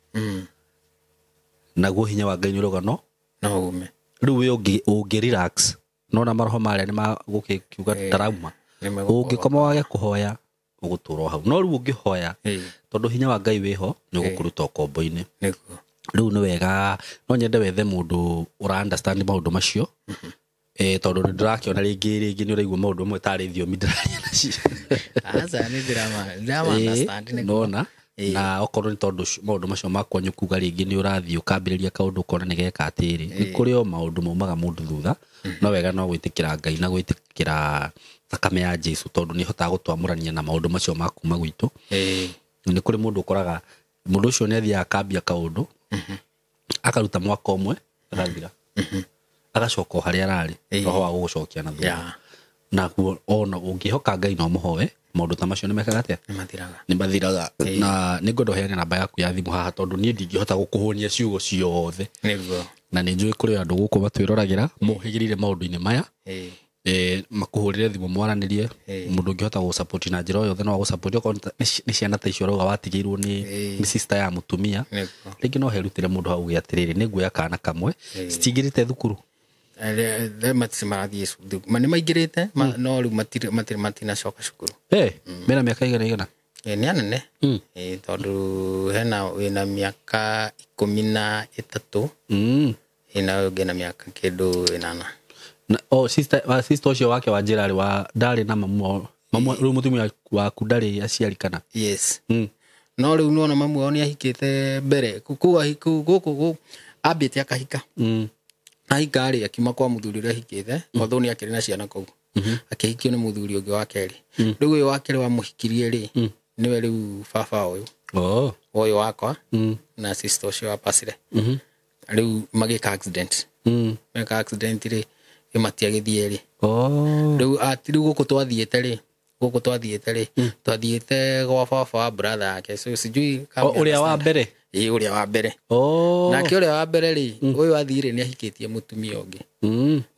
Naguo hinya wa Ngai nĩ ũrauga no no ume. Rĩu we ũngĩ relax, nona maroho marĩa nĩ magũkiuga ndarauma, ũngĩkoma wage kũhoya ũgũtũra hau. No rĩu ũngĩhoya, tondũ hinya wa Ngai wĩho, nĩ ũgũkũruta ũkombo-inĩ. Rĩu nĩ wega, no nyende wethe mũndũ ũra understand maũndũ macio, tondũ nĩ ndĩrakĩona rĩngĩ nĩ ũraigua maũndũ mamwe tarĩ thiomi ndĩraria nacio. Aca, nĩ ndĩrama understand nĩ nona. Na okorwo nĩ tondũ maũndũ macio makwa nĩ kuga rĩngĩ nĩ ũrathiĩ ũkambĩrĩria kaũndũ ũkona nĩ geka atĩrĩ, nĩ kũrĩ o maũndũ maumaga mũndũ thutha. No wega no gwĩtĩkĩra Ngai na gwĩtĩkĩra thakame ya Jesu, tondũ nĩ ĩhotaga gũtwamũrania na maũndũ macio ma kuma gwitũ. Nĩ kũrĩ mũndũ ũkoraga mũndũ ũcio nĩ athiaga akambia kaũndũ, akaruta mwaka ũmwe agathira, agacoka o harĩa ararĩ, roho wa gũgũcokia na thutha. Naguo ona ũngĩhoka Ngai no mũhoe, maũndũ ta macio nĩ mekaga atĩa? Nĩ mathiraga. Na nĩ ngwenda ũheane namba yaku ya thimũ haha, tondũ niĩ ndingĩhota gũkũhũnia ciugo ciothe. Nĩguo. Na nĩ njũĩ kũrĩ andũ gũkũ matwĩroragĩra mohĩgĩrĩire maũndũ-inĩ maya. Makũhũrĩre thimũ mwaranĩrie. Mũndũ ũngĩhota gũgũsupport na njĩra o yothe no agũsupport, okorwo nĩ ciana ta icio ũrauga watigĩirwo nĩ sister ya mũtumia. Rĩngĩ no herutĩre mũndũ hau uge atĩrĩrĩ, nĩ nguoya kana kamwe. Citingĩrĩte thukuru? Marathiĩ cukuru. Nĩ maingĩrĩte, no rĩu matinacoka cukuru. Mena mĩaka igana igana? Nĩ anene. Tondũ hena wĩna mĩaka 13. Ĩna ũngĩ na mĩaka kĩndũ 8. Na sister ũcio wake wa njĩra rĩ, ndarĩ na mamu, rĩu mũtumia waku ndarĩ aciari kana? Yes. No rĩu nĩwona mamu wao nĩ ahikĩte mbere. Gũkũ ambĩte akahika. Ahika rĩ, akiuma kwa mũthuri ũrĩa ahikĩte, although nĩ akĩrĩ na ciana kũu. Akĩhikio nĩ mũthuri ũngĩ wa kerĩ. Rĩu ũyũ wa kerĩ wamũhikirie rĩ, nĩwe rĩu baba ũyũ. Ũyũ wakwa na sister ũcio wa pasire. Rĩu magĩka accident. Meka accident rĩ, matiagĩthiĩ rĩ. Rĩu gũkũ twathiĩte rĩ, twathiĩte gwa baba wa brother yake. So sijui kama ũrĩa wa mbere. Ũrĩa wa mbere. Nake ũrĩa wa mbere rĩ, ũyũ athire nĩ ahikĩtie mũtumia ũngĩ.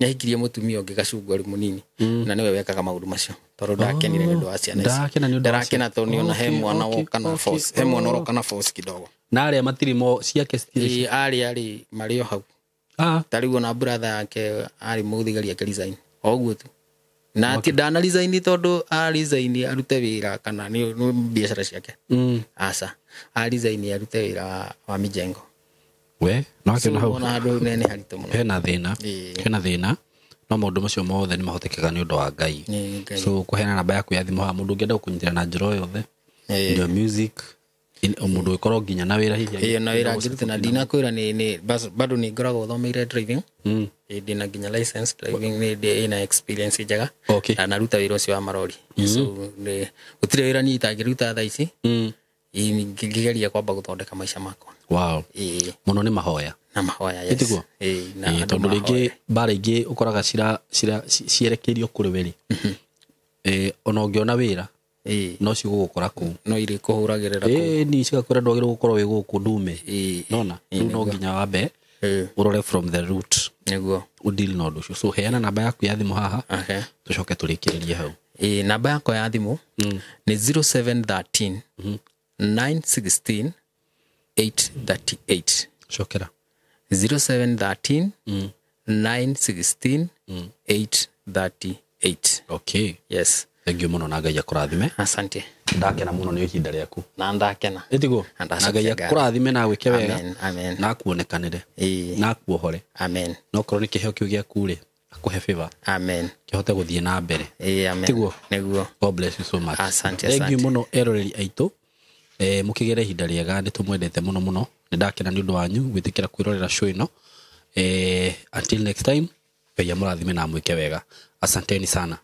Nĩ ahikirie mũtumia ũngĩ gacungwa rĩ mũnini. Na nĩwe wekaga maũndũ macio. Tondũ ndakenire nĩ ũndũ wa ciana ici. Ndarakena tondũ nĩona he mwana woka na force. He mwana ũroka na force kidogo. Na arĩa matirĩ mo ciake citirĩ. Arĩa rĩ marĩ o hau. Ta rĩu ona brother yake arĩ mũthigari ake resign. O ũguo tu. Na ti ndana resign tondũ a resign arute wĩra kana nĩ biacara ciake. Aca. A resign arute wĩra wa mijengo. We, no akĩona hau. Ona handũ nene haritũ mũno. Hena thĩna. Hena thĩna. No maũndũ macio mothe nĩ mahotekekaga nĩ ũndũ wa Ngai. So kũheana namba yaku ya thimũ haha, mũndũ ũngĩenda gũkũnyitĩra na njĩra o yothe. Your music, mũndũ ũgĩkorwo nginya na wĩra hihi. Na wĩra ngĩrute na ndinakwĩra nĩ bado nĩ ngoragwo thomeire driving. Ndĩna nginya license driving, nĩ ndĩ experience njega. Na naruta wĩra ũcio wa marori. So gũtirĩ wĩra niĩ itangĩruta thaa ici. Ngĩgeria kwamba gũthondeka maica makwa. Wow. Mũno nĩ mahoya. Na mahoya, yes. Tondũ rĩngĩ mbara ingĩ ũkoraga cierekeirio kũrĩ we rĩ. Ona ũngĩona wĩra, no cigũgũkora kũu. No irĩ kũhũragĩrĩra kũu. Ni cigakwĩra ndwagĩrĩirwo gũkorwo wĩ gũkũ ndume. Nona, rĩu no nginya wambe ũrore from the root. Nĩguo. Ũdeal na ũndũ ũcio. So heana namba yaku ya thimũ haha. Tũcoke tũrĩkĩrĩrie hau. Namba yakwa ya thimũ nĩ 0713 916 838. Cokera. 0713 916 838. Okay. Yes. Thank you mũno na Ngai akũrathime. Asante. Ndakena mũno nĩ ihinda rĩaku. Na ndakena. Ĩtiguo? Na Ngai akũrathime na agwĩke wega. Amen. Amen. Na akuonekanĩre. Na akuohore. Amen. Na okorwo nĩ kĩheo kĩu gĩaku rĩ, akũhe favor. Amen. Kĩhote gũthiĩ na mbere. Amen. Tiguo? Nĩguo. God bless you so much. Asante. Thank you mũno eroreri aitũ. Mũkĩgĩre ihinda rĩega, nĩ tũmwendete mũno mũno. Nĩ ndakena nĩ ũndũ wanyu gwĩtĩkĩra kwĩrorera show ĩno. Until next time, Ngai amũrathime na amwĩke wega. Asanteni sana.